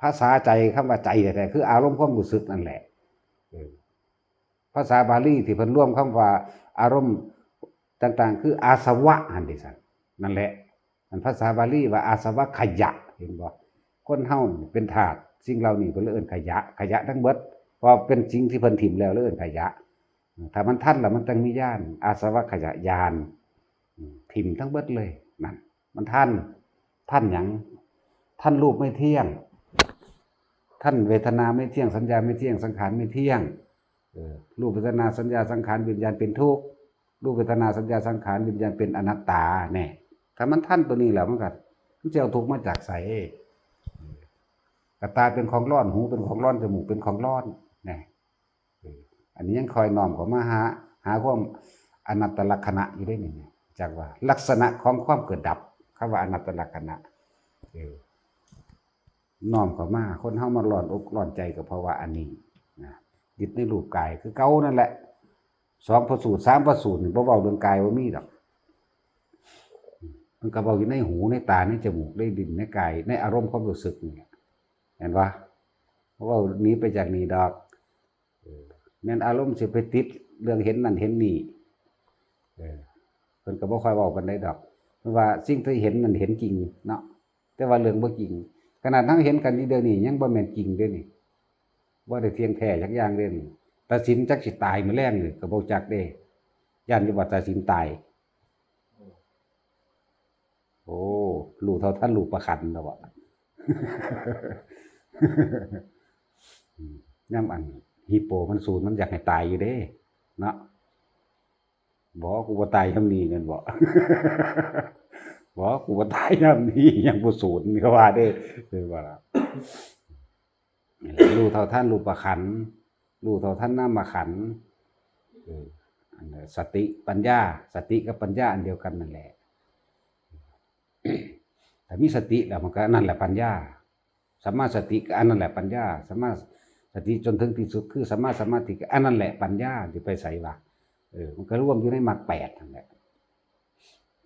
ภาษาใจ คำว่าใจแท้ๆ คืออารมณ์ความรู้สึกนั่นแหละ เออ ภาษาบาลีที่เพิ่นรวมคำว่าอารมณ์ต่างๆ คืออาสวะหั่นเด้ซั่น นั่นแหละ อันภาษาบาลีว่าอาสวะขยะ เห็นบ่ คนเฮานี่เป็นทาส สิ่งเหล่านี้เพิ่นเลยเอิ้นขยะ ขยะทั้งเบิด เพราะเป็นสิ่งที่เพิ่นถิ่มแล้วเลยเอิ้นขยะ ถ้ามันทันแล้วมันจั่งมีญาณ อาสวัคขยญาณ อืม ถิ่มทั้งเบิดเลย นั่น มันทัน ทันหยัง ทันรูปไม่เที่ยง ทันเวทนาไม่เที่ยง สัญญาไม่เที่ยง สังขารไม่เที่ยง เออ รูปเวทนาสัญญาสังขารวิญญาณเป็นทุกข์ รูปเวทนาสัญญาสังขารวิญญาณเป็นอนัตตา แน่ ถ้ามันทันตัวนี้แล้วมันก็ มันจะเอาทุกข์มาจากไส กระตาเป็นของร้อน หูเป็นของร้อน จมูกเป็นของร้อน แน่ เออ อันนี้ยังคอยน้อมเข้ามาหา หาความอนัตตลักษณะอยู่ได้นี่ จักว่าลักษณะของความเกิดดับ คำว่าอนัตตลักษณะ เออ น้อมเข้ามา คนเฮามาร้อนอกร้อนใจก็เพราะว่าอันนี้นะ ยึดในรูปกายคือเก่านั่นแหละ สองพระสูตร สามพระสูตรนี่บ่เว้าเรื่องกายบ่มีดอก มันก็เว้าอยู่ในหู ในตา ในจมูก ในลิ้น ในกาย ในอารมณ์ความรู้สึกนี่แหละ เห็นปะ บ่เว้าหนีไปจากนี่ดอก เออ แม่นอารมณ์สิไปติดเรื่องเห็นนั่นเห็นนี่ เออ เพิ่นก็บ่ค่อยเว้าปานใดดอก เพราะว่าสิ่งที่เห็นนั่นเห็นจริงเนาะ แต่ว่าเรื่องบ่จริง ขนาดเฮาเห็นกันอยู่เดี๋ยวนี้ยังบ่แม่นจริงเด้นี่ บ่ได้เที่ยงแท้จักอย่างเด้นี่ ตาสินจักสิตายมื้อแลงนี่ก็บ่จักเด้ ย้านอยู่ว่าตาสินตาย โอ้ รู้เท่าทันรูปขันธ์แล้วอะ ยามอันฮิปโปมันสูน มันอยากให้ตายอยู่เด้ เนาะ บ่ กูบ่ตายยามนี้แม่นบ่ บ่ กูบ่ตายยามนี้ ยังบ่สูน ก็ว่าเด้ เห็นบ่ล่ะ นี่แหละ รู้เท่าทันรูปขันธ์ รู้เท่าทันนามขันธ์ เออ อันนั้นสติปัญญา สติกับปัญญาอันเดียวกันนั่นแหละ ถ้ามีสติแล้วมันก็อันนั้นแหละปัญญา สัมมาสติก็อันนั้นแหละปัญญา สัมมาสติจนถึงที่สุดคือสัมมาสมาธิก็อันนั้นแหละปัญญา สิไปไสวะ เออ มันก็รวมอยู่ในมรรคแปดนั่นแหละ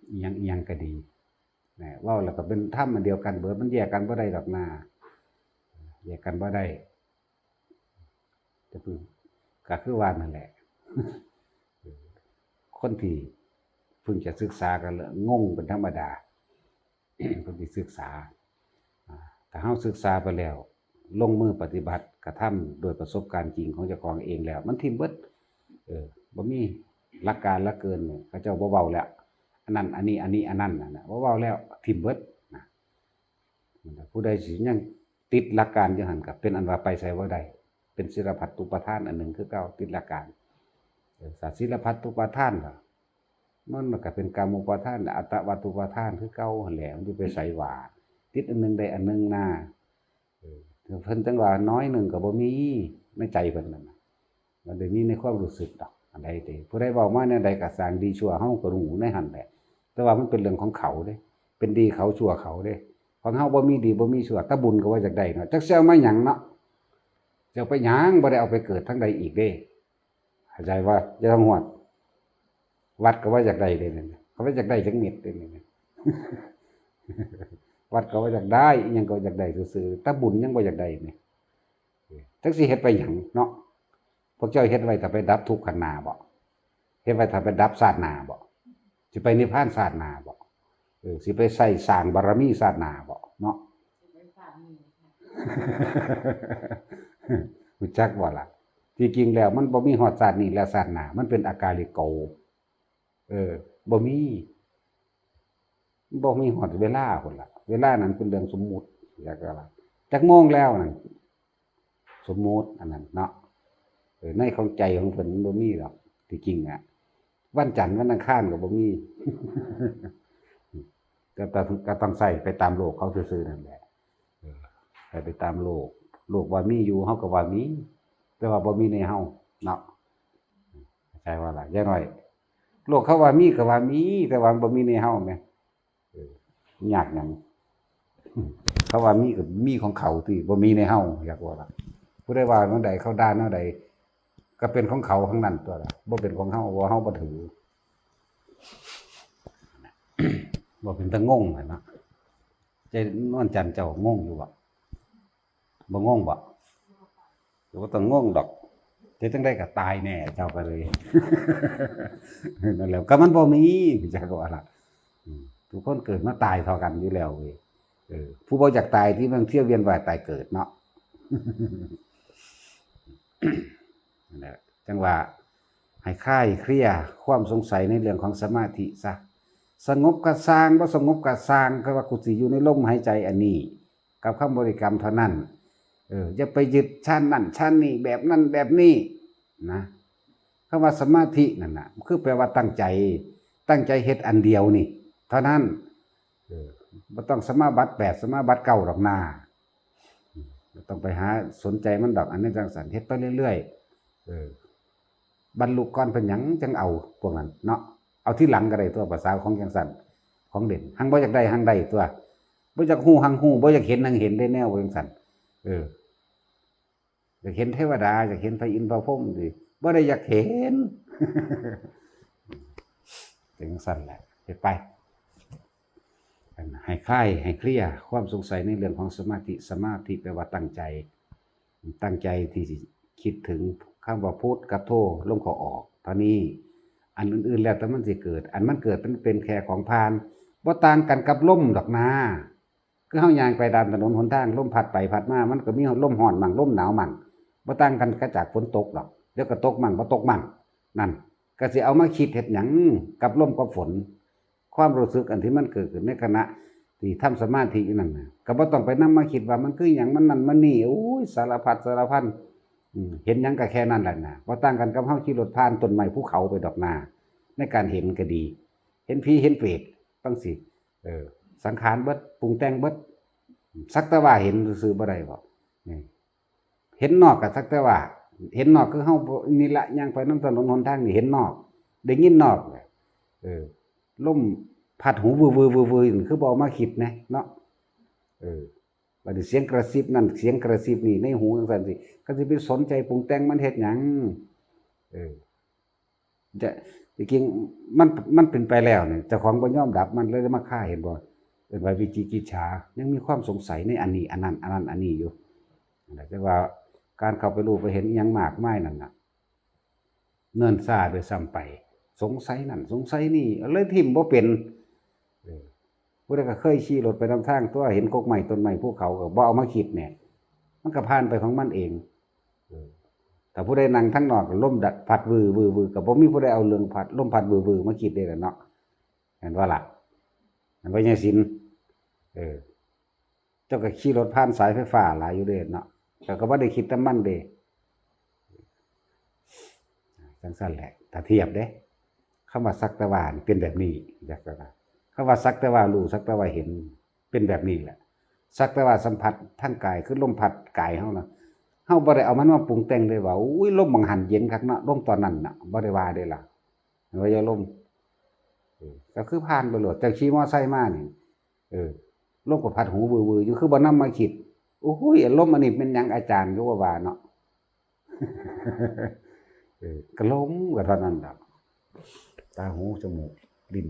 อิหยังอิหยังก็ดี นะ เว้าแล้วก็เป็นธรรมอันเดียวกันเบิด มันแยกกันบ่ได้ดอกนา แยกกันบ่ได้ แต่เพิ่ง ก็คือว่านั่นแหละ คนที่เพิ่งจะศึกษาก็งงเป็นธรรมดา เพิ่งสิศึกษา อ่า ถ้าเฮาศึกษาไปแล้ว ลงมือปฏิบัติ กระทำโดยประสบการณ์จริงของเจ้าของเองแล้ว มันถิ่มเบิด เออ บ่มีหลักการหลักเกณฑ์เนี่ย เขาเจ้าบ่เว้าแล้ว อันนั้น อันนี้ อันนี้ อันนั้นน่ะนะ บ่เว้าแล้ว ถิ่มเบิดนะ ผู้ใดสิยังติดหลักการอยู่หั่นก็เป็นอันว่าไปไสบ่ได้ เป็นศิลพัตตุปาทานอันหนึ่งคือเก่า ติดหลักการ เออ ถ้าศิลพัตตุปาทานล่ะ มันก็เป็นกามุปาทาน อัตตวัตตุปาทานคือเก่าหั่นแหละ มันสิไปไสวะ ติดอันหนึ่งได้อันหนึ่งนา เออ เพิ่นจั่งว่าน้อยหนึ่งก็บ่มีในใจเพิ่นนั่นน่ะ มันได้มีในความรู้สึกดอก อันใดเด้ ผู้ใดเว้ามาแนวใดก็สร้างดีชั่วเฮาก็รู้ในหั่นแหละ แต่ว่ามันเป็นเรื่องของเขาเด้ เป็นดีเขาชั่วเขาเด้ ของเฮาบ่มีดีบ่มีชั่ว แต่บุญก็ว่าอยากได้เนาะ จักสิเอามาหยังเนาะ สิเอาไปหยัง บ่ได้เอาไปเกิดทางใดอีกเด้ เข้าใจว่า อย่าต้องฮอด วัดก็ว่าอยากได้เด้นี่ เขาว่าอยากได้จักเม็ดเด้นี่ วัดก็ว่าอยากได้ อิหยังก็อยากได้ซื่อๆ แต่บุญยังบ่อยากได้นี่ จักสิเฮ็ดไปหยังเนาะ พวกเจ้าเฮ็ดไว้ถ้าไปดับทุกข์ข้างหน้าบ่ เฮ็ดไว้ถ้าไปดับชาติหน้าบ่ สิไปนิพพานชาติหน้าบ่ เออ สิไปใส่สร้างบารมีชาติหน้าบ่เนาะ รู้จักบ่ล่ะ ที่จริงแล้วมันบ่มีฮอดชาตินี้และชาติหน้า มันเป็นอากาลิโก เออ บ่มี บ่มีฮอดเวลาพุ่นล่ะ เวลานั้นเป็นเรื่องสมมุติ อยากจะว่า จักโมงแล้วนั่น สมมุติอันนั้นเนาะ เออ ในของใจของเพิ่นมันบ่มีดอก ที่จริงอะ วันจันทร์วันอังคารก็บ่มี ก็ต้อง ก็ต้องใส่ไปตามโลกเขาซื่อๆนั่นแหละ เออ ใส่ไปตามโลก โลกว่ามีอยู่ เฮาก็ว่ามี แต่ว่าบ่มีในเฮาเนาะ เข้าใจว่าล่ะ อย่างน้อย โลกเขาว่ามีก็ว่ามี แต่ว่าบ่มีในเฮาแหม เออ ยากหยัง เขาว่ามีก็มีของเขาที่บ่มีในเฮา อยากว่าล่ะ ผู้ใดว่าแนวใด เขาด่าแนวใด ก็เป็นของเขาทั้งนั้นตัวละ บ่เป็นของเฮา ว่าเฮาบ่ถือ บ่เป็นตางงหั้นนะ ใจนวลจันทร์เจ้างงอยู่บ่ บ่งงบ่ ก็บ่ต้องงงดอก เฮ็ดจั่งใดก็ตายแน่ เจ้าก็เลย นั่นแหละ ก็มันบ่มี เจ้าก็ว่าล่ะ อืม ทุกคนเกิดมาตายเท่ากันอยู่แล้วเว้ย เออ ผู้บ่อยากตายที่มันเที่ยวเวียนว่ายตายเกิดเนาะ นั่นแหละจังว่าให้คลายเคลียร์ความสงสัยในเรื่องของสมาธิซะ สงบกะซ่าง บ่สงบกะซ่าง ก็ว่ากูสิอยู่ในลมหายใจอันนี้ กับคำบริกรรมเท่านั้น เออ อย่าไปยึดชั้นนั่นชั้นนี้ แบบนั้นแบบนี้นะ คำว่าสมาธินั่นน่ะ คือแปลว่าตั้งใจ ตั้งใจเฮ็ดอันเดียวนี่ เท่านั้น เออ บ่ต้องสมาบัติแปด สมาบัติเก้าดอกนา บ่ต้องไปหาสนใจมันดอก อันนี้จังซั่น เฮ็ดไปเรื่อยๆ เออ บรรลุก่อนเป็นหยังจังเอาพวกนั้นเนาะ เอาทีหลังก็ได้ตัว ภาษาของจังซั่น ของเด่น หังบ่อยากได้หังได้ตัว บ่อยากฮู้หังฮู้ บ่อยากเห็นหังเห็นได้แนวจังซั่น เออ อยากเห็นเทวดา อยากเห็นพระอินทร์พระพรหมสิ บ่ได้อยากเห็น เป็นจังซั่นแหละ เฮ็ดไป ให้คลาย ให้เคลียร์ความสงสัยในเรื่องของสมาธิ สมาธิแปลว่าตั้งใจ ตั้งใจที่สิคิดถึงคำว่าพุทธกับโธ ลมเข้าออก เท่านี้ อันอื่นๆ แล้วแต่มันสิเกิด อันมันเกิดมันเป็นแค่ของผ่าน บ่ต่างกันกับลมดอกนา คือเฮาย่างไปตามถนนหนทาง ลมพัดไปพัดมา มันก็มีลมร้อนมั่ง ลมหนาวมั่ง บ่ต่างกันกับจากฝนตกดอก เดี๋ยวก็ตกมั่ง บ่ตกมั่ง นั่น ก็สิเอามาคิดเฮ็ดหยังกับลมกับฝน ความรู้สึกอันที่มันเกิดขึ้นในขณะที่ทำสมาธิอยู่นั่นน่ะ ก็บ่ต้องไปนำมาคิดว่ามันคือหยัง มันนั่นมันนี่ โอ้ย สารพัดสารพัน อืม เห็นหยังก็แค่นั้นแหละนะ บ่ต่างกันกับเฮาขี่รถผ่านต้นไม้ภูเขาไปดอกนา ในการเห็นก็ดี เห็นผีเห็นเปรตจั่งซี้ เออ สังขารเบิด ปรุงแต่งเบิด สักแต่ว่าเห็นซื่อๆ บ่ได้บ่ นี่ เห็นนอกก็สักแต่ว่า เห็นนอกคือเฮาบ่ นี่ละ ย่างไปนำถนนหนทางนี่เห็นนอก ได้ยินนอก เออ ลมพัดหูวือๆๆๆ คือบ่เอามาคิดแหน่เนาะ เออ บัดนี้เสียงกระซิบนั่น เสียงกระซิบนี่ในหูจั่งซั่นสิ ก็สิไปสนใจปรุงแต่งมันเฮ็ดหยัง เออ จะ จริงๆ มัน มันเป็นไปแล้วเนี่ย เจ้าของบ่ยอมดับมันเลยมาคา เห็นบ่ เป็นว่าวิจิกิจฉา ยังมีความสงสัยในอันนี้ อันนั้น อันนั้น อันนี้อยู่ นั่นแหละ แต่ว่าการเข้าไปรู้ไปเห็นอิหยังมากมายนั่นน่ะ เนิ่นช้าด้วยซ้ำไป สงสัยนั่น สงสัยนี่ เลยถิ่มบ่เป็น เออ ผู้ใดก็เคยขี่รถไปนำทางตัว เห็นกกไม้ต้นไม้ภูเขาก็บ่เอามาคิดแหน่ มันก็ผ่านไปของมันเอง เออ ถ้าผู้ใดนั่งทางนอกก็ลมดัดพัดวือวือวือ ก็บ่มีผู้ใดเอาเรื่องพัด ลมพัดวือวือมาคิดได้ล่ะเนาะ เห็นบ่ล่ะ เห็นบ่ยายศิลป์ เออ เจ้าก็ขี่รถผ่านสายไฟฟ้าหลายอยู่เด้เนาะ เจ้าก็บ่ได้คิดนำมันเด้ จั่งซั่นแหละ ถ้าเทียบเด้ คำว่าสักแต่ว่านี่เป็นแบบนี้ จักซั่นนะ คำว่าสักแต่ว่ารู้ สักแต่ว่าเห็น เป็นแบบนี้แหละ สักแต่ว่าสัมผัสทางกาย คือลมพัดกายเฮานะ เฮาบ่ได้เอามันมาปรุงแต่งเลยว่า อุ้ย ลมบางหันเย็นคักเนาะ ลมตอนนั้นน่ะ บ่ได้ว่าเด้ล่ะ ว่าอย่าลม เออ ก็คือผ่านไปโลด เจ้าขี่มอไซค์มานี่ เออ ลมก็พัดหูวือๆ อยู่ คือบ่นำมาคิด โอ้ย ลมอันนี้เป็นหยังอาจารย์ ก็ว่าว่าเนาะ เออ ก็ลมก็เท่านั้นดอก ตา หู จมูก ลิ้น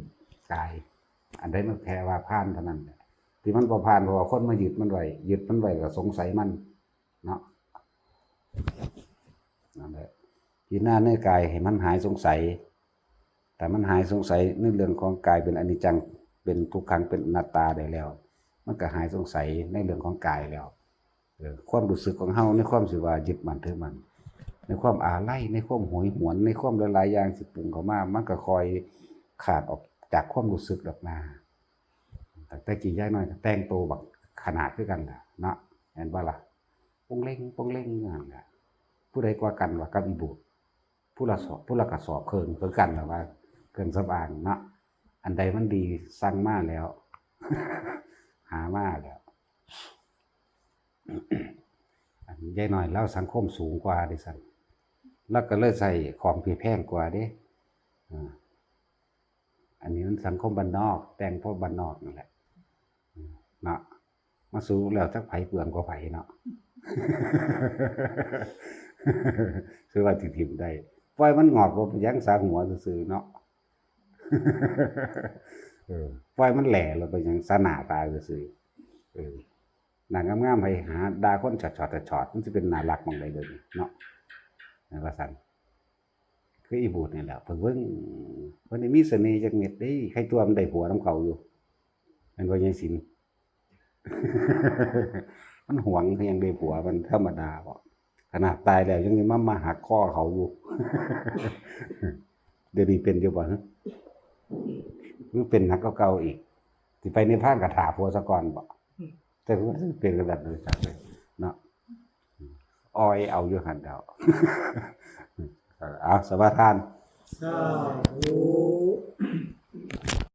กาย อันใดมันแค่ว่าผ่านเท่านั้นแหละ ที่มันบ่ผ่าน เพราะว่าคนมายึดมันไว้ ยึดมันไว้ก็สงสัยมัน เนาะ นั่นแหละ พิจารณาในกายให้มันหายสงสัย แต่มันหายสงสัยในเรื่องของกายเป็นอนิจจัง เป็นทุกขัง เป็นอนัตตาได้แล้ว มันก็หายสงสัยในเรื่องของกายแล้ว เออ ความรู้สึกของเฮาในความสิว่ายึดมั่นถือมั่น ในความอาลัย ในความโหยหวน ในความหลายๆ อย่างสิปรุงเข้ามา มันก็ค่อยขาดออกจากความรู้สึกดอกนา ตั้งแต่กี้ยายน้อยก็แต่งโตบักขนาดคือกันล่ะเนาะ แม่นบ่ล่ะ ปงเล็ง ปงเล็งอยู่หั่นล่ะ ผู้ใดกว่ากันว่ากับอีบูด ผู้ละสอบ ผู้ละกระสอบเครื่องคือกันล่ะว่า เครื่องสำอางเนาะ อันใดมันดีสั่งมาแล้ว หามาแล้ว อันยายน้อยลาวสังคมสูงกว่าเด้ซั่น ลาวก็เลยใช้ของที่แพงกว่าเด้ อ่า อันนี้มันสังคมบ้านนอก แต่งพวกบ้านนอกนั่นแหละ เนาะ มาสู่แล้วจักไผเปลืองกว่าไผเนาะ คือว่าถิ่มๆ ได้ ปล่อยมันงอกบ่เป็นหยัง สาหัวซื่อๆ เนาะ เออ ปล่อยมันแหล่แล้วเป็นหยัง สาหน้าตาซื่อๆ เออ หน้างามๆ ให้หาด่าคนชอดๆ ชอดๆ มันสิเป็นน่ารักหม่องใดเดี๋ยวนี้เนาะ นั่นว่าซั่น คืออีบูดนี่แหละ เพิ่นเบิ่ง เพิ่นได้มีเสน่ห์จักเม็ดเด้ ใครตัวมันได้ผัวนำเขาอยู่ แม่นบ่ยายศิลป์ มันหวงคือหยังได้ผัว มันธรรมดาบ่ ขนาดตายแล้วยังสิมา มาหักคอเขาอยู่ เดี๋ยวนี้เป็นอยู่บ่ ฮะ หรือเป็นหนักกว่าเก่าอีก สิไปนิพพานก็ถ่าผัวซะก่อนบ่ แต่ว่าเป็นขนาดนั้นจังเลยเนาะ ออยเอาอยู่หั่นดอก เอาสมาทาน สาธุ